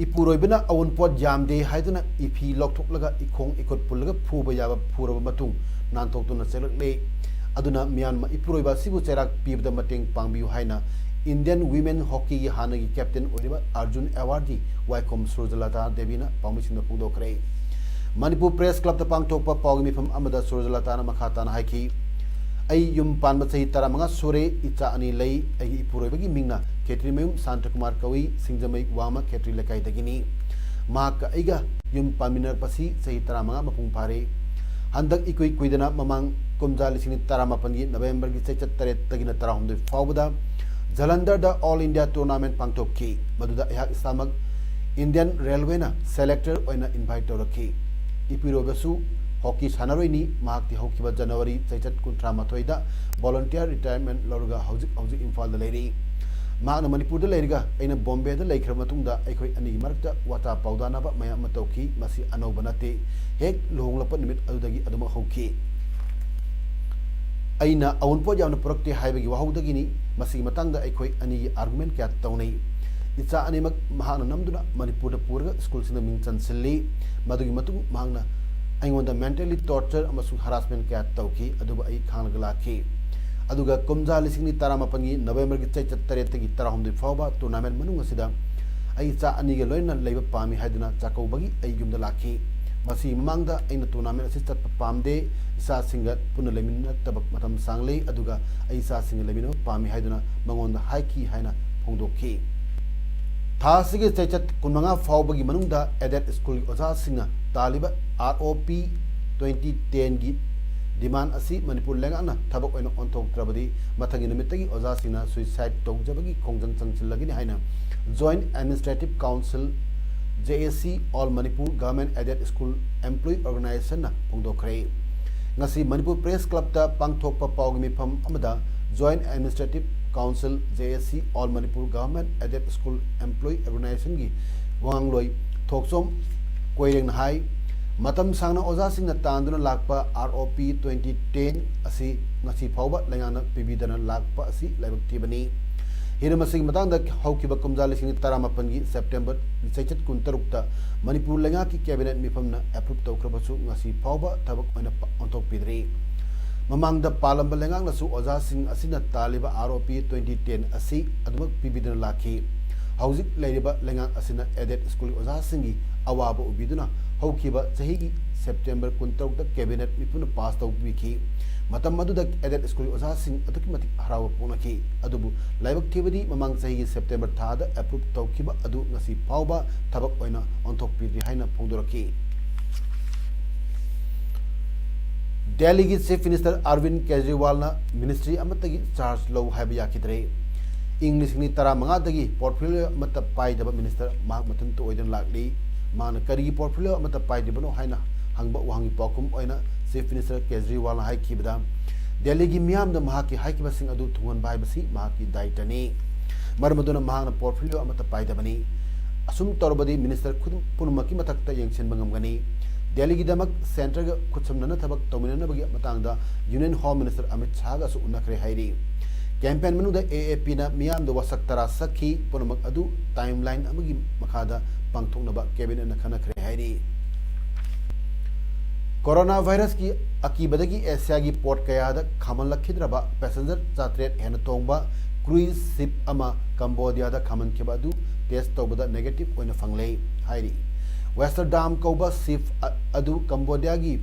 ꯏꯄꯨꯔꯣꯏꯕꯅ ꯑꯋꯨꯟꯄꯣꯠ ꯌꯥꯝꯗꯦ ꯍꯥꯏꯗꯨꯅ ꯏꯐꯤ ꯂꯧꯊꯣꯛꯂꯒ ꯏꯈꯣꯡ ꯏꯈꯨꯠ ꯄꯨꯜꯂꯒ ꯐꯨꯕ ꯌꯥꯕ ꯐꯨꯔꯕ ꯃꯇꯨꯡ ꯅꯥꯟꯊꯣꯛꯇꯨꯅ ꯆꯦꯜꯂꯛꯂꯦ꯫ ꯑꯗꯨꯅ ꯃꯤꯌꯥꯝꯅ ꯏꯄꯨꯔꯣꯏꯕ ꯑꯁꯤꯕꯨ ꯆꯩꯔꯥꯛ ꯄꯤꯕꯗ ꯃꯇꯦꯡ ꯄꯥꯡꯕꯤꯌꯨ ꯍꯥꯏꯅ Indian Women Hockeyꯒꯤ ꯍꯥꯟꯅꯒꯤ ꯀꯦꯞꯇꯦꯟ ꯑꯣꯏꯔꯤꯕ ꯑꯔꯖꯨꯟ ꯑꯦꯋꯥꯔꯗꯤ ꯋꯥꯏꯈꯣꯝ ꯁꯨꯔꯖꯂꯇꯥ ꯗꯦꯕꯤꯅ ꯄꯥꯎꯃꯤꯁꯤꯡꯗ ꯐꯣꯡꯗꯣꯛꯈ꯭ꯔꯦ꯫ ꯃꯅꯤꯄꯨꯔ ꯄ꯭ꯔꯦꯁ ꯀ꯭ꯂꯕꯇ ꯄꯥꯡꯊꯣꯛꯄ ꯄꯥꯎꯒꯤ ꯃꯤꯐꯝ ꯑꯃꯗ ꯁꯨꯔꯖꯂꯇꯥꯅ ꯃꯈꯥ ꯇꯥꯅ ꯍꯥꯏꯈꯤ, "ꯑꯩ ꯌꯨꯝ ꯄꯥꯟꯕ ꯆꯍꯤ ꯇꯔꯥꯃꯉꯥ ꯁꯨꯔꯦ, ꯏꯆꯥ ꯑꯅꯤ ꯂꯩ꯫ ꯑꯩꯒꯤ ꯏꯄꯨꯔꯣꯏꯕꯒꯤ ꯃꯤꯡꯅ ꯈꯦꯇ꯭ꯔꯤꯃꯌꯨꯝ ꯁꯥꯟꯇꯀꯨꯃꯥꯔ ꯀꯧꯏ, ꯁꯤꯡꯖꯃꯩ ꯋꯥꯃ ꯈꯦꯇ꯭ꯔꯤ ꯂꯩꯀꯥꯏꯗꯒꯤꯅꯤ꯫ ꯃꯍꯥꯛꯀ ꯑꯩꯒ ꯌꯨꯝ ꯄꯥꯟꯃꯤꯟꯅꯔꯛꯄꯁꯤ ꯆꯍꯤ ꯇꯔꯥꯃꯉꯥ ꯃꯄꯨꯡ ꯐꯥꯔꯦ꯫ ꯍꯟꯗꯛ ꯏꯀꯨꯏ ꯀꯨꯏꯗꯅ ꯃꯃꯥꯡ ꯀꯨꯝꯖꯥ ꯂꯤꯁꯤꯡ ꯑꯅꯤ ꯇꯔꯥꯃꯥꯄꯟꯒꯤ ꯅꯕꯦꯝꯕꯔꯒꯤ ꯆꯩꯆꯠ ꯇꯔꯦꯠꯇꯒꯤꯅ ꯇꯔꯥꯍꯨꯝꯗꯣꯏ ꯐꯥꯎꯕꯗ ꯖꯂꯟꯙꯔꯗ All India Tournament ꯄꯥꯡꯊꯣꯛꯈꯤ꯫ ꯃꯗꯨꯗ ꯑꯩꯍꯥꯛ ꯏꯁꯥꯃꯛ Indian Railwayꯅ selector ꯑꯣꯏꯅ invite ꯇꯧꯔꯛꯈꯤ꯫ ꯏꯄꯨꯔꯣꯏꯕꯁꯨ ꯍꯣꯀꯤ ꯁꯥꯟꯅꯔꯣꯏꯅꯤ꯫ ꯃꯍꯥꯛꯇꯤ ꯍꯧꯈꯤꯕ ꯖꯅꯋꯥꯔꯤ ꯆꯩꯆꯠ ꯀꯨꯟꯊ꯭ꯔꯥ ꯃꯥꯊꯣꯏꯗ volunteer retirement ꯂꯧꯔꯒ ꯍꯧꯖꯤꯛ ꯍꯧꯖꯤꯛ ꯏꯝꯐꯥꯜꯗ ꯂꯩꯔꯤ꯫ ꯃꯍꯥꯛꯅ ꯃꯅꯤꯄꯨꯔꯗ ꯂꯩꯔꯒ ꯑꯩꯅ ꯕꯣꯝꯕꯦꯗ ꯂꯩꯈ꯭ꯔꯕ ꯃꯇꯨꯡꯗ ꯑꯩꯈꯣꯏ ꯑꯅꯤꯒꯤ ꯃꯔꯛꯇ ꯋꯥꯇꯥ ꯄꯥꯎꯗꯥꯅꯕ ꯃꯌꯥꯝ ꯑꯃ ꯇꯧꯈꯤ꯫ ꯃꯁꯤ ꯑꯅꯧꯕ ꯅꯠꯇꯦ꯫ ꯍꯦꯛ ꯂꯨꯍꯣꯡꯂꯛꯄ ꯅꯨꯃꯤꯠ ꯑꯗꯨꯗꯒꯤ ꯑꯗꯨꯃꯛ ꯍꯧꯈꯤ꯫ ꯑꯩꯅ ꯑꯋꯨꯟꯄꯣꯠ ꯌꯥꯝꯅ ꯄꯨꯔꯛꯇꯦ ꯍꯥꯏꯕꯒꯤ ꯋꯥꯍꯧꯗꯒꯤꯅꯤ꯫ ꯃꯁꯤꯒꯤ ꯃꯇꯥꯡꯗ ꯑꯩꯈꯣꯏ ꯑꯅꯤꯒꯤ argument ꯀꯌꯥ ꯇꯧꯅꯩ꯫ ꯏꯆꯥ ꯑꯅꯤꯃꯛ ꯃꯍꯥꯛꯅ ꯅꯝꯗꯨꯅ ꯃꯅꯤꯄꯨꯔꯗ ꯄꯨꯔꯒ ꯁ꯭ꯀꯨꯜꯁꯤꯡꯗ ꯃꯤꯡ ꯆꯟꯁꯤꯜꯂꯤ꯫ ꯃꯗꯨꯒꯤ ꯃꯇꯨꯡ ꯃꯍꯥꯛꯅ ꯑꯩꯉꯣꯟꯗ mentally torture ꯑꯃꯁꯨꯡ harassment ꯀꯌꯥ ꯇꯧꯈꯤ, ꯑꯗꯨꯕꯨ ꯑꯩ ꯈꯥꯡꯂꯒ ꯂꯥꯛꯈꯤ꯫ ꯑꯗꯨꯒ ꯀꯨꯝꯖꯥ ꯂꯤꯁꯤꯡ ꯑꯅꯤ ꯇꯔꯥꯃꯥꯄꯟꯒꯤ ꯅꯕꯦꯝꯕꯔꯒꯤ ꯆꯩꯆꯠ ꯇꯔꯦꯠꯇꯒꯤ ꯇꯔꯥꯍꯨꯝꯗꯣꯏ ꯐꯥꯎꯕ tournament ꯃꯅꯨꯡ ꯑꯁꯤꯗ ꯑꯩ ꯏꯆꯥ ꯑꯅꯤꯒ ꯂꯣꯏꯅꯅ ꯂꯩꯕ ꯄꯥꯝꯃꯤ ꯍꯥꯏꯗꯨꯅ ꯆꯥꯛꯀꯧꯕꯒꯤ ꯑꯩ ꯌꯨꯝꯗ ꯂꯥꯛꯈꯤ꯫ ꯃꯁꯤꯒꯤ ꯃꯃꯥꯡꯗ ꯑꯩꯅ tournament ꯑꯁꯤ ꯆꯠꯄ ꯄꯥꯝꯗꯦ, ꯏꯆꯥꯁꯤꯡꯒ ꯄꯨꯟꯅ ꯂꯩꯃꯤꯟꯅꯗꯕ ꯃꯇꯝ ꯁꯥꯡꯂꯦ, ꯑꯗꯨꯒ ꯑꯩ ꯏꯆꯥꯁꯤꯡꯒ ꯂꯩꯃꯤꯟꯅꯕ ꯄꯥꯝꯃꯤ ꯍꯥꯏꯗꯨꯅ ꯃꯉꯣꯟꯗ ꯍꯥꯏꯈꯤ ꯍꯥꯏꯅ ꯐꯣꯡꯗꯣꯛꯈꯤ꯫ ꯊꯥ ꯑꯁꯤꯒꯤ ꯆꯩꯆꯠ ꯀꯨꯟꯃꯉꯥ ꯐꯥꯎꯕꯒꯤ ꯃꯅꯨꯡꯗ aided ꯁ꯭ꯀꯨꯜꯒꯤ ꯑꯣꯖꯥꯁꯤꯡꯅ ꯇꯥꯜꯂꯤꯕ R O P twenty ten ꯒꯤ demand ꯑꯁꯤ ꯃꯅꯤꯄꯨꯔ ꯂꯩꯉꯥꯛꯅ ꯊꯕꯛ ꯑꯣꯏꯅ ꯑꯣꯟꯊꯣꯛꯇ꯭ꯔꯕꯗꯤ ꯃꯊꯪꯒꯤ ꯅꯨꯃꯤꯠꯇꯒꯤ ꯑꯣꯖꯥꯁꯤꯡꯅ suicide ꯇꯧꯖꯕꯒꯤ ꯈꯣꯡꯖꯪ ꯆꯪꯁꯤꯜꯂꯒꯅꯤ ꯍꯥꯏꯅ Joint Administrative Council, J A C, All Manipur Government Aided School Employee Organization ꯅ ꯐꯣꯡꯗꯣꯛꯈ꯭ꯔꯦ꯫ ꯉꯁꯤ ꯃꯅꯤꯄꯨꯔ Press Club ꯇ ꯄꯥꯡꯊꯣꯛꯄ ꯄꯥꯎꯒꯤ ꯃꯤꯐꯝ ꯑꯃꯗ Joint Administrative Council, J A C, All Manipur Government Aided School Employee Organization ꯒꯤ ꯋꯥꯉꯥꯡꯂꯣꯏ ꯊꯣꯛꯆꯣꯝ ꯀꯣꯏꯔꯦꯡꯅ ꯍꯥꯏ, ꯃꯇꯝ ꯁꯥꯡꯅ ꯑꯣꯖꯥꯁꯤꯡꯅ ꯇꯥꯟꯗꯨꯅ ꯂꯥꯛꯄ R O P twenty ten ꯑꯁꯤ ꯉꯁꯤ ꯐꯥꯎꯕ ꯂꯩꯉꯥꯛꯅ ꯄꯤꯕꯤꯗꯅ ꯂꯥꯛꯄ ꯑꯁꯤ ꯂꯥꯏꯕꯛ ꯊꯤꯕꯅꯤ꯫ ꯍꯤꯔꯝ ꯑꯁꯤꯒꯤ ꯃꯇꯥꯡꯗ ꯍꯧꯈꯤꯕ ꯀꯨꯝꯖꯥ ꯂꯤꯁꯤꯡ ꯑꯅꯤ ꯇꯔꯥꯃꯥꯄꯟꯒꯤ September ꯆꯩꯆꯠ ꯀꯨꯟꯇꯔꯨꯛꯇ ꯃꯅꯤꯄꯨꯔ ꯂꯩꯉꯥꯛꯀꯤ cabinet ꯃꯤꯐꯝꯅ approve ꯇꯧꯈ꯭ꯔꯕꯁꯨ ꯉꯁꯤ ꯐꯥꯎꯕ ꯊꯕꯛ ꯑꯣꯏꯅ ꯄ-, ꯑꯣꯟꯊꯣꯛꯄꯤꯗ꯭ꯔꯤ꯫ ꯃꯃꯥꯡꯗ ꯄꯥꯜꯂꯝꯕ ꯂꯩꯉꯥꯛꯅꯁꯨ ꯑꯣꯖꯥꯁꯤꯡ ꯑꯁꯤꯅ ꯇꯥꯜꯂꯤꯕ R O P twenty ten ꯑꯁꯤ ꯑꯗꯨꯃꯛ ꯄꯤꯕꯤꯗꯨꯅ ꯂꯥꯛꯈꯤ꯫ ꯍꯧꯖꯤꯛ ꯂꯩꯔꯤꯕ ꯂꯩꯉꯥꯛ ꯑꯁꯤꯅ aided ꯁ꯭ꯀꯨꯜꯒꯤ ꯑꯣꯖꯥꯁꯤꯡꯒꯤ ꯑꯋꯥꯕ ꯎꯕꯤꯗꯨꯅ ꯍꯧꯈꯤꯕ ꯆꯍꯤꯒꯤ September ꯀꯨꯟꯇꯔꯨꯛꯇ cabinet ꯃꯤꯐꯝꯅ pass ꯇꯧꯕꯤꯈꯤ꯫ ꯃꯇꯝ ꯑꯗꯨꯗ aided ꯁ꯭ꯀꯨꯜꯒꯤ ꯑꯣꯖꯥꯁꯤꯡ ꯑꯗꯨꯛꯀꯤ ꯃꯇꯤꯛ ꯍꯔꯥꯎꯕ ꯄꯣꯛꯅꯈꯤ꯫ ꯑꯗꯨꯕꯨ ꯂꯥꯏꯕꯛ ꯊꯤꯕꯗꯤ ꯃꯃꯥꯡ ꯆꯍꯤꯒꯤ September ꯊꯥꯗ approve ꯇꯧꯈꯤꯕ ꯑꯗꯨ ꯉꯁꯤ ꯐꯥꯎꯕ ꯊꯕꯛ ꯑꯣꯏꯅ ꯑꯣꯟꯊꯣꯛꯄꯤꯗ꯭ꯔꯤ ꯍꯥꯏꯅ ꯐꯣꯡꯗꯣꯔꯛꯈꯤ꯫ ꯗꯦꯜꯂꯤꯒꯤ Chief Minister Arvind ꯀꯦꯖ꯭ꯔꯤꯋꯥꯜꯅ ministry ꯑꯃꯠꯇꯒꯤ charge ꯂꯧ ꯍꯥꯏꯕ ꯌꯥꯈꯤꯗ꯭ꯔꯦ꯫ ꯏꯪ ꯂꯤꯁꯤꯡ ꯑꯅꯤ ꯇꯔꯥꯃꯉꯥꯗꯒꯤ portfolio ꯑꯃꯠꯇ ꯄꯥꯏꯗꯕ minister ꯃꯍꯥꯛ ꯃꯊꯟꯇ ꯑꯣꯏꯗꯨꯅ ꯂꯥꯛꯂꯤ꯫ ꯃꯍꯥꯛꯅ ꯀꯔꯤꯒꯤ portfolio ꯑꯃꯠꯇ ꯄꯥꯏꯗ꯭ꯔꯤꯕꯅꯣ ꯍꯥꯏꯅ ꯍꯪꯕ ꯋꯥꯍꯪꯒꯤ ꯄꯥꯎꯈꯨꯝ ꯑꯣꯏꯅ Chief Minister ꯀꯦꯖꯔꯤꯋꯥꯜꯅ ꯍꯥꯏꯈꯤꯕꯗ, ꯗꯦꯜꯂꯤꯒꯤ ꯃꯤꯌꯥꯝꯗ ꯃꯍꯥꯛꯀꯤ ꯍꯥꯏꯈꯤꯕꯁꯤꯡ ꯑꯗꯨ ꯊꯨꯡꯍꯟꯕ ꯍꯥꯏꯕꯁꯤ ꯃꯍꯥꯛꯀꯤ ꯗꯥꯏꯇꯅꯤ꯫ ꯃꯔꯝ ꯑꯗꯨꯅ ꯃꯍꯥꯛꯅ portfolio ꯑꯃꯠꯇ ꯄꯥꯏꯗꯕꯅꯤ꯫ ꯑꯁꯨꯝ ꯇꯧꯔꯕꯗꯤ minister ꯈꯨꯗꯤꯡ-, ꯄꯨꯝꯅꯃꯛꯀꯤ ꯃꯊꯛꯇ ꯌꯦꯡꯁꯤꯟꯕ ꯉꯝꯒꯅꯤ꯫ ꯗꯦꯜꯂꯤꯒꯤꯗꯃꯛ centreꯒ ꯈꯨꯠꯁꯝꯅꯅ ꯊꯕꯛ ꯇꯧꯃꯤꯟꯅꯅꯕꯒꯤ ꯃꯇꯥꯡꯗ Union Home Minister ꯑꯃꯤꯠ ꯁꯥꯍꯒꯁꯨ ꯎꯅꯈ꯭ꯔꯦ ꯍꯥꯏꯔꯤ꯫ Campaign ꯃꯅꯨꯡꯗ AAPꯅ ꯃꯤꯌꯥꯝꯗ ꯋꯥꯁꯛ ꯇꯔꯥ ꯁꯛꯈꯤ, ꯄꯨꯝꯅꯃꯛ ꯑꯗꯨ timeline ꯑꯃꯒꯤ ꯃꯈꯥꯗ ꯄꯥꯡꯊꯣꯛꯅꯕ cabinetꯅ ꯈꯟꯅꯈ꯭ꯔꯦ ꯍꯥꯏꯔꯤ꯫ Corona virusꯀꯤ ꯑꯀꯤꯕꯗꯒꯤ ꯑꯦꯁꯤꯌꯥꯒꯤ port ꯀꯌꯥꯗ ꯈꯥꯝꯍꯜꯂꯛꯈꯤꯗ꯭ꯔꯕ passenger ꯆꯥꯇ꯭ꯔꯦꯠ ꯍꯦꯟꯅ ꯇꯣꯡꯕ cruise ship ꯑꯃ ꯀꯝꯕꯣꯗꯤꯌꯥꯗ ꯈꯥꯝꯍꯟꯈꯤꯕ ꯑꯗꯨ test ꯇꯧꯕꯗ negative ꯑꯣꯏꯅ ꯐꯪꯂꯦ ꯍꯥꯏꯔꯤ꯫ Westerdam ꯀꯧꯕ ship ꯑ-, ꯑꯗꯨ ꯀꯝꯕꯣꯗꯤꯌꯥꯒꯤ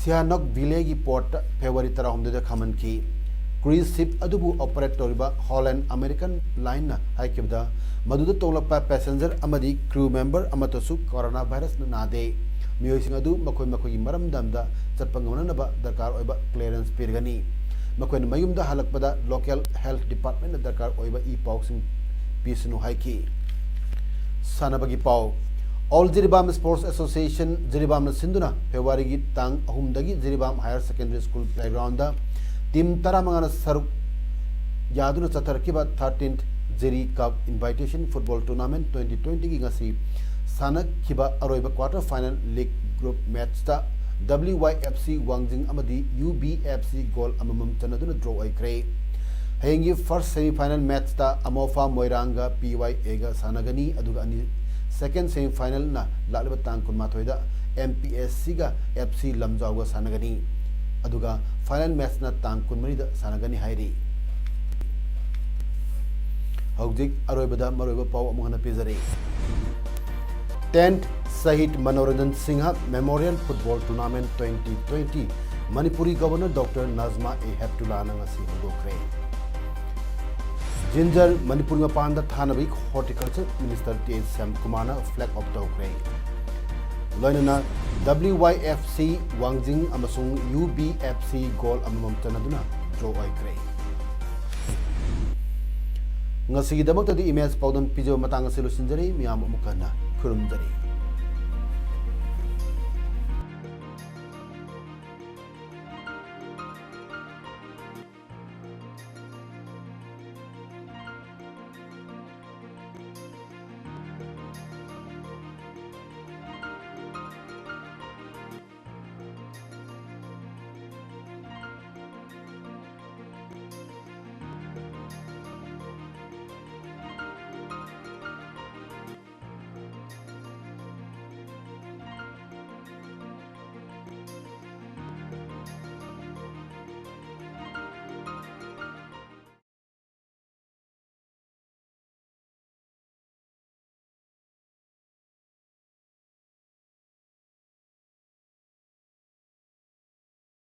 Sihanoukvilleꯒꯤ portꯇ February ꯇꯔꯥꯍꯨꯝꯗꯣꯏꯗ ꯈꯥꯝꯍꯟꯈꯤ꯫ Cruise ship ꯑꯗꯨꯕꯨ operate ꯇꯧꯔꯤꯕ Holland American Lineꯅ ꯍꯥꯏꯈꯤꯕꯗ, ꯃꯗꯨꯗ ꯇꯣꯡꯂꯛꯄ passenger ꯑꯃꯗꯤ crew member ꯑꯃꯠꯇꯁꯨ corona virusꯅ ꯅꯥꯗꯦ꯫ ꯃꯤꯑꯣꯏꯁꯤꯡ ꯑꯗꯨ ꯃꯈꯣꯏ ꯃꯈꯣꯏꯒꯤ ꯃꯔꯝꯗꯝꯗ ꯆꯠꯄ ꯉꯝꯅꯅꯕ ꯗꯔꯀꯥꯔ ꯑꯣꯏꯕ clearance ꯄꯤꯔꯒꯅꯤ꯫ ꯃꯈꯣꯏꯅ ꯃꯌꯨꯝꯗ ꯍꯜꯂꯛꯄꯗ local health departmentꯅ ꯗꯔꯀꯥꯔ ꯑꯣꯏꯕ ꯏ ꯄꯥꯎꯁꯤꯡ ꯄꯤꯁꯅꯨ ꯍꯥꯏꯈꯤ꯫ ꯁꯥꯟꯅꯕꯒꯤ ꯄꯥꯎ꯫ All Jiribam Sports Association ꯖꯤꯔꯤꯕꯥꯝꯅ ꯁꯤꯟꯗꯨꯅ Februaryꯒꯤ ꯇꯥꯡ ꯑꯍꯨꯝꯗꯒꯤ Jiribam Higher Secondary School playgroundꯗ team ꯇꯔꯥꯃꯉꯥꯅ ꯁꯔꯨꯛ ꯌꯥꯗꯨꯅ ꯆꯠꯊꯔꯛꯈꯤꯕ thirteenth Jiri Cup Invitation Football Tournament twenty twentyꯒꯤ ꯉꯁꯤ ꯁꯥꯟꯅꯈꯤꯕ ꯑꯔꯣꯏꯕ quarter final league group matchꯇ WYFC ꯋꯥꯡꯖꯤꯡ ꯑꯃꯗꯤ UBFC goal ꯑꯃꯃꯝ ꯆꯟꯅꯗꯨꯅ draw ꯑꯣꯏꯈ꯭ꯔꯦ꯫ ꯍꯌꯦꯡꯒꯤ first semi final matchꯇ ꯑꯃꯣꯐꯥ ꯃꯣꯏꯔꯥꯡꯒ PYAꯒ ꯁꯥꯟꯅꯒꯅꯤ, ꯑꯗꯨꯒ ꯑꯅꯤ, second semi finalꯅ ꯂꯥꯛꯂꯤꯕ ꯇꯥꯡ ꯀꯨꯟꯃꯥꯊꯣꯏꯗ MPSCꯒ FC ꯂꯝꯖꯥꯎꯒ ꯁꯥꯟꯅꯒꯅꯤ, ꯑꯗꯨꯒ final matchꯅ ꯇꯥꯡ ꯀꯨꯟꯃꯔꯤꯗ ꯁꯥꯟꯅꯒꯅꯤ ꯍꯥꯏꯔꯤ꯫ ꯍꯧꯖꯤꯛ ꯑꯔꯣꯏꯕꯗ ꯃꯔꯨꯑꯣꯏꯕ ꯄꯥꯎ ꯑꯃꯨꯛ ꯍꯟꯅ ꯄꯤꯖꯔꯤ꯫ Tenth Shahid Manoranjan Singha Memorial Football Tournament twenty twenty ꯃꯅꯤꯄꯨꯔꯒꯤ Governor Doctor Najma A Heptullahꯅ ꯉꯁꯤ ꯍꯧꯗꯣꯛꯈ꯭ꯔꯦ꯫ ꯖꯤꯟꯖꯔ ꯃꯅꯤꯄꯨꯔ ꯃꯄꯥꯟꯗ ꯊꯥꯅꯕꯒꯤ Horticulture Minister T H Shyamkumarꯅ flag off ꯇꯧꯈ꯭ꯔꯦ꯫ ꯂꯣꯏꯅꯅ WYFC ꯋꯥꯡꯖꯤꯡ ꯑꯃꯁꯨꯡ UBFC goal ꯑꯃꯃꯝ ꯆꯟꯅꯗꯨꯅ draw ꯑꯣꯏꯈ꯭ꯔꯦ꯫ ꯉꯁꯤꯒꯤꯗꯃꯛꯇꯗꯤ ꯏꯃꯦꯖ ꯄꯥꯎꯗꯝ ꯄꯤꯖꯕ ꯃꯇꯥꯡ ꯑꯁꯤ ꯂꯣꯏꯁꯤꯟꯖꯔꯤ꯫ ꯃꯤꯌꯥꯝ ꯑꯃꯨꯛ ꯍꯟꯅ ꯈꯨꯔꯨꯝꯖꯔꯤ꯫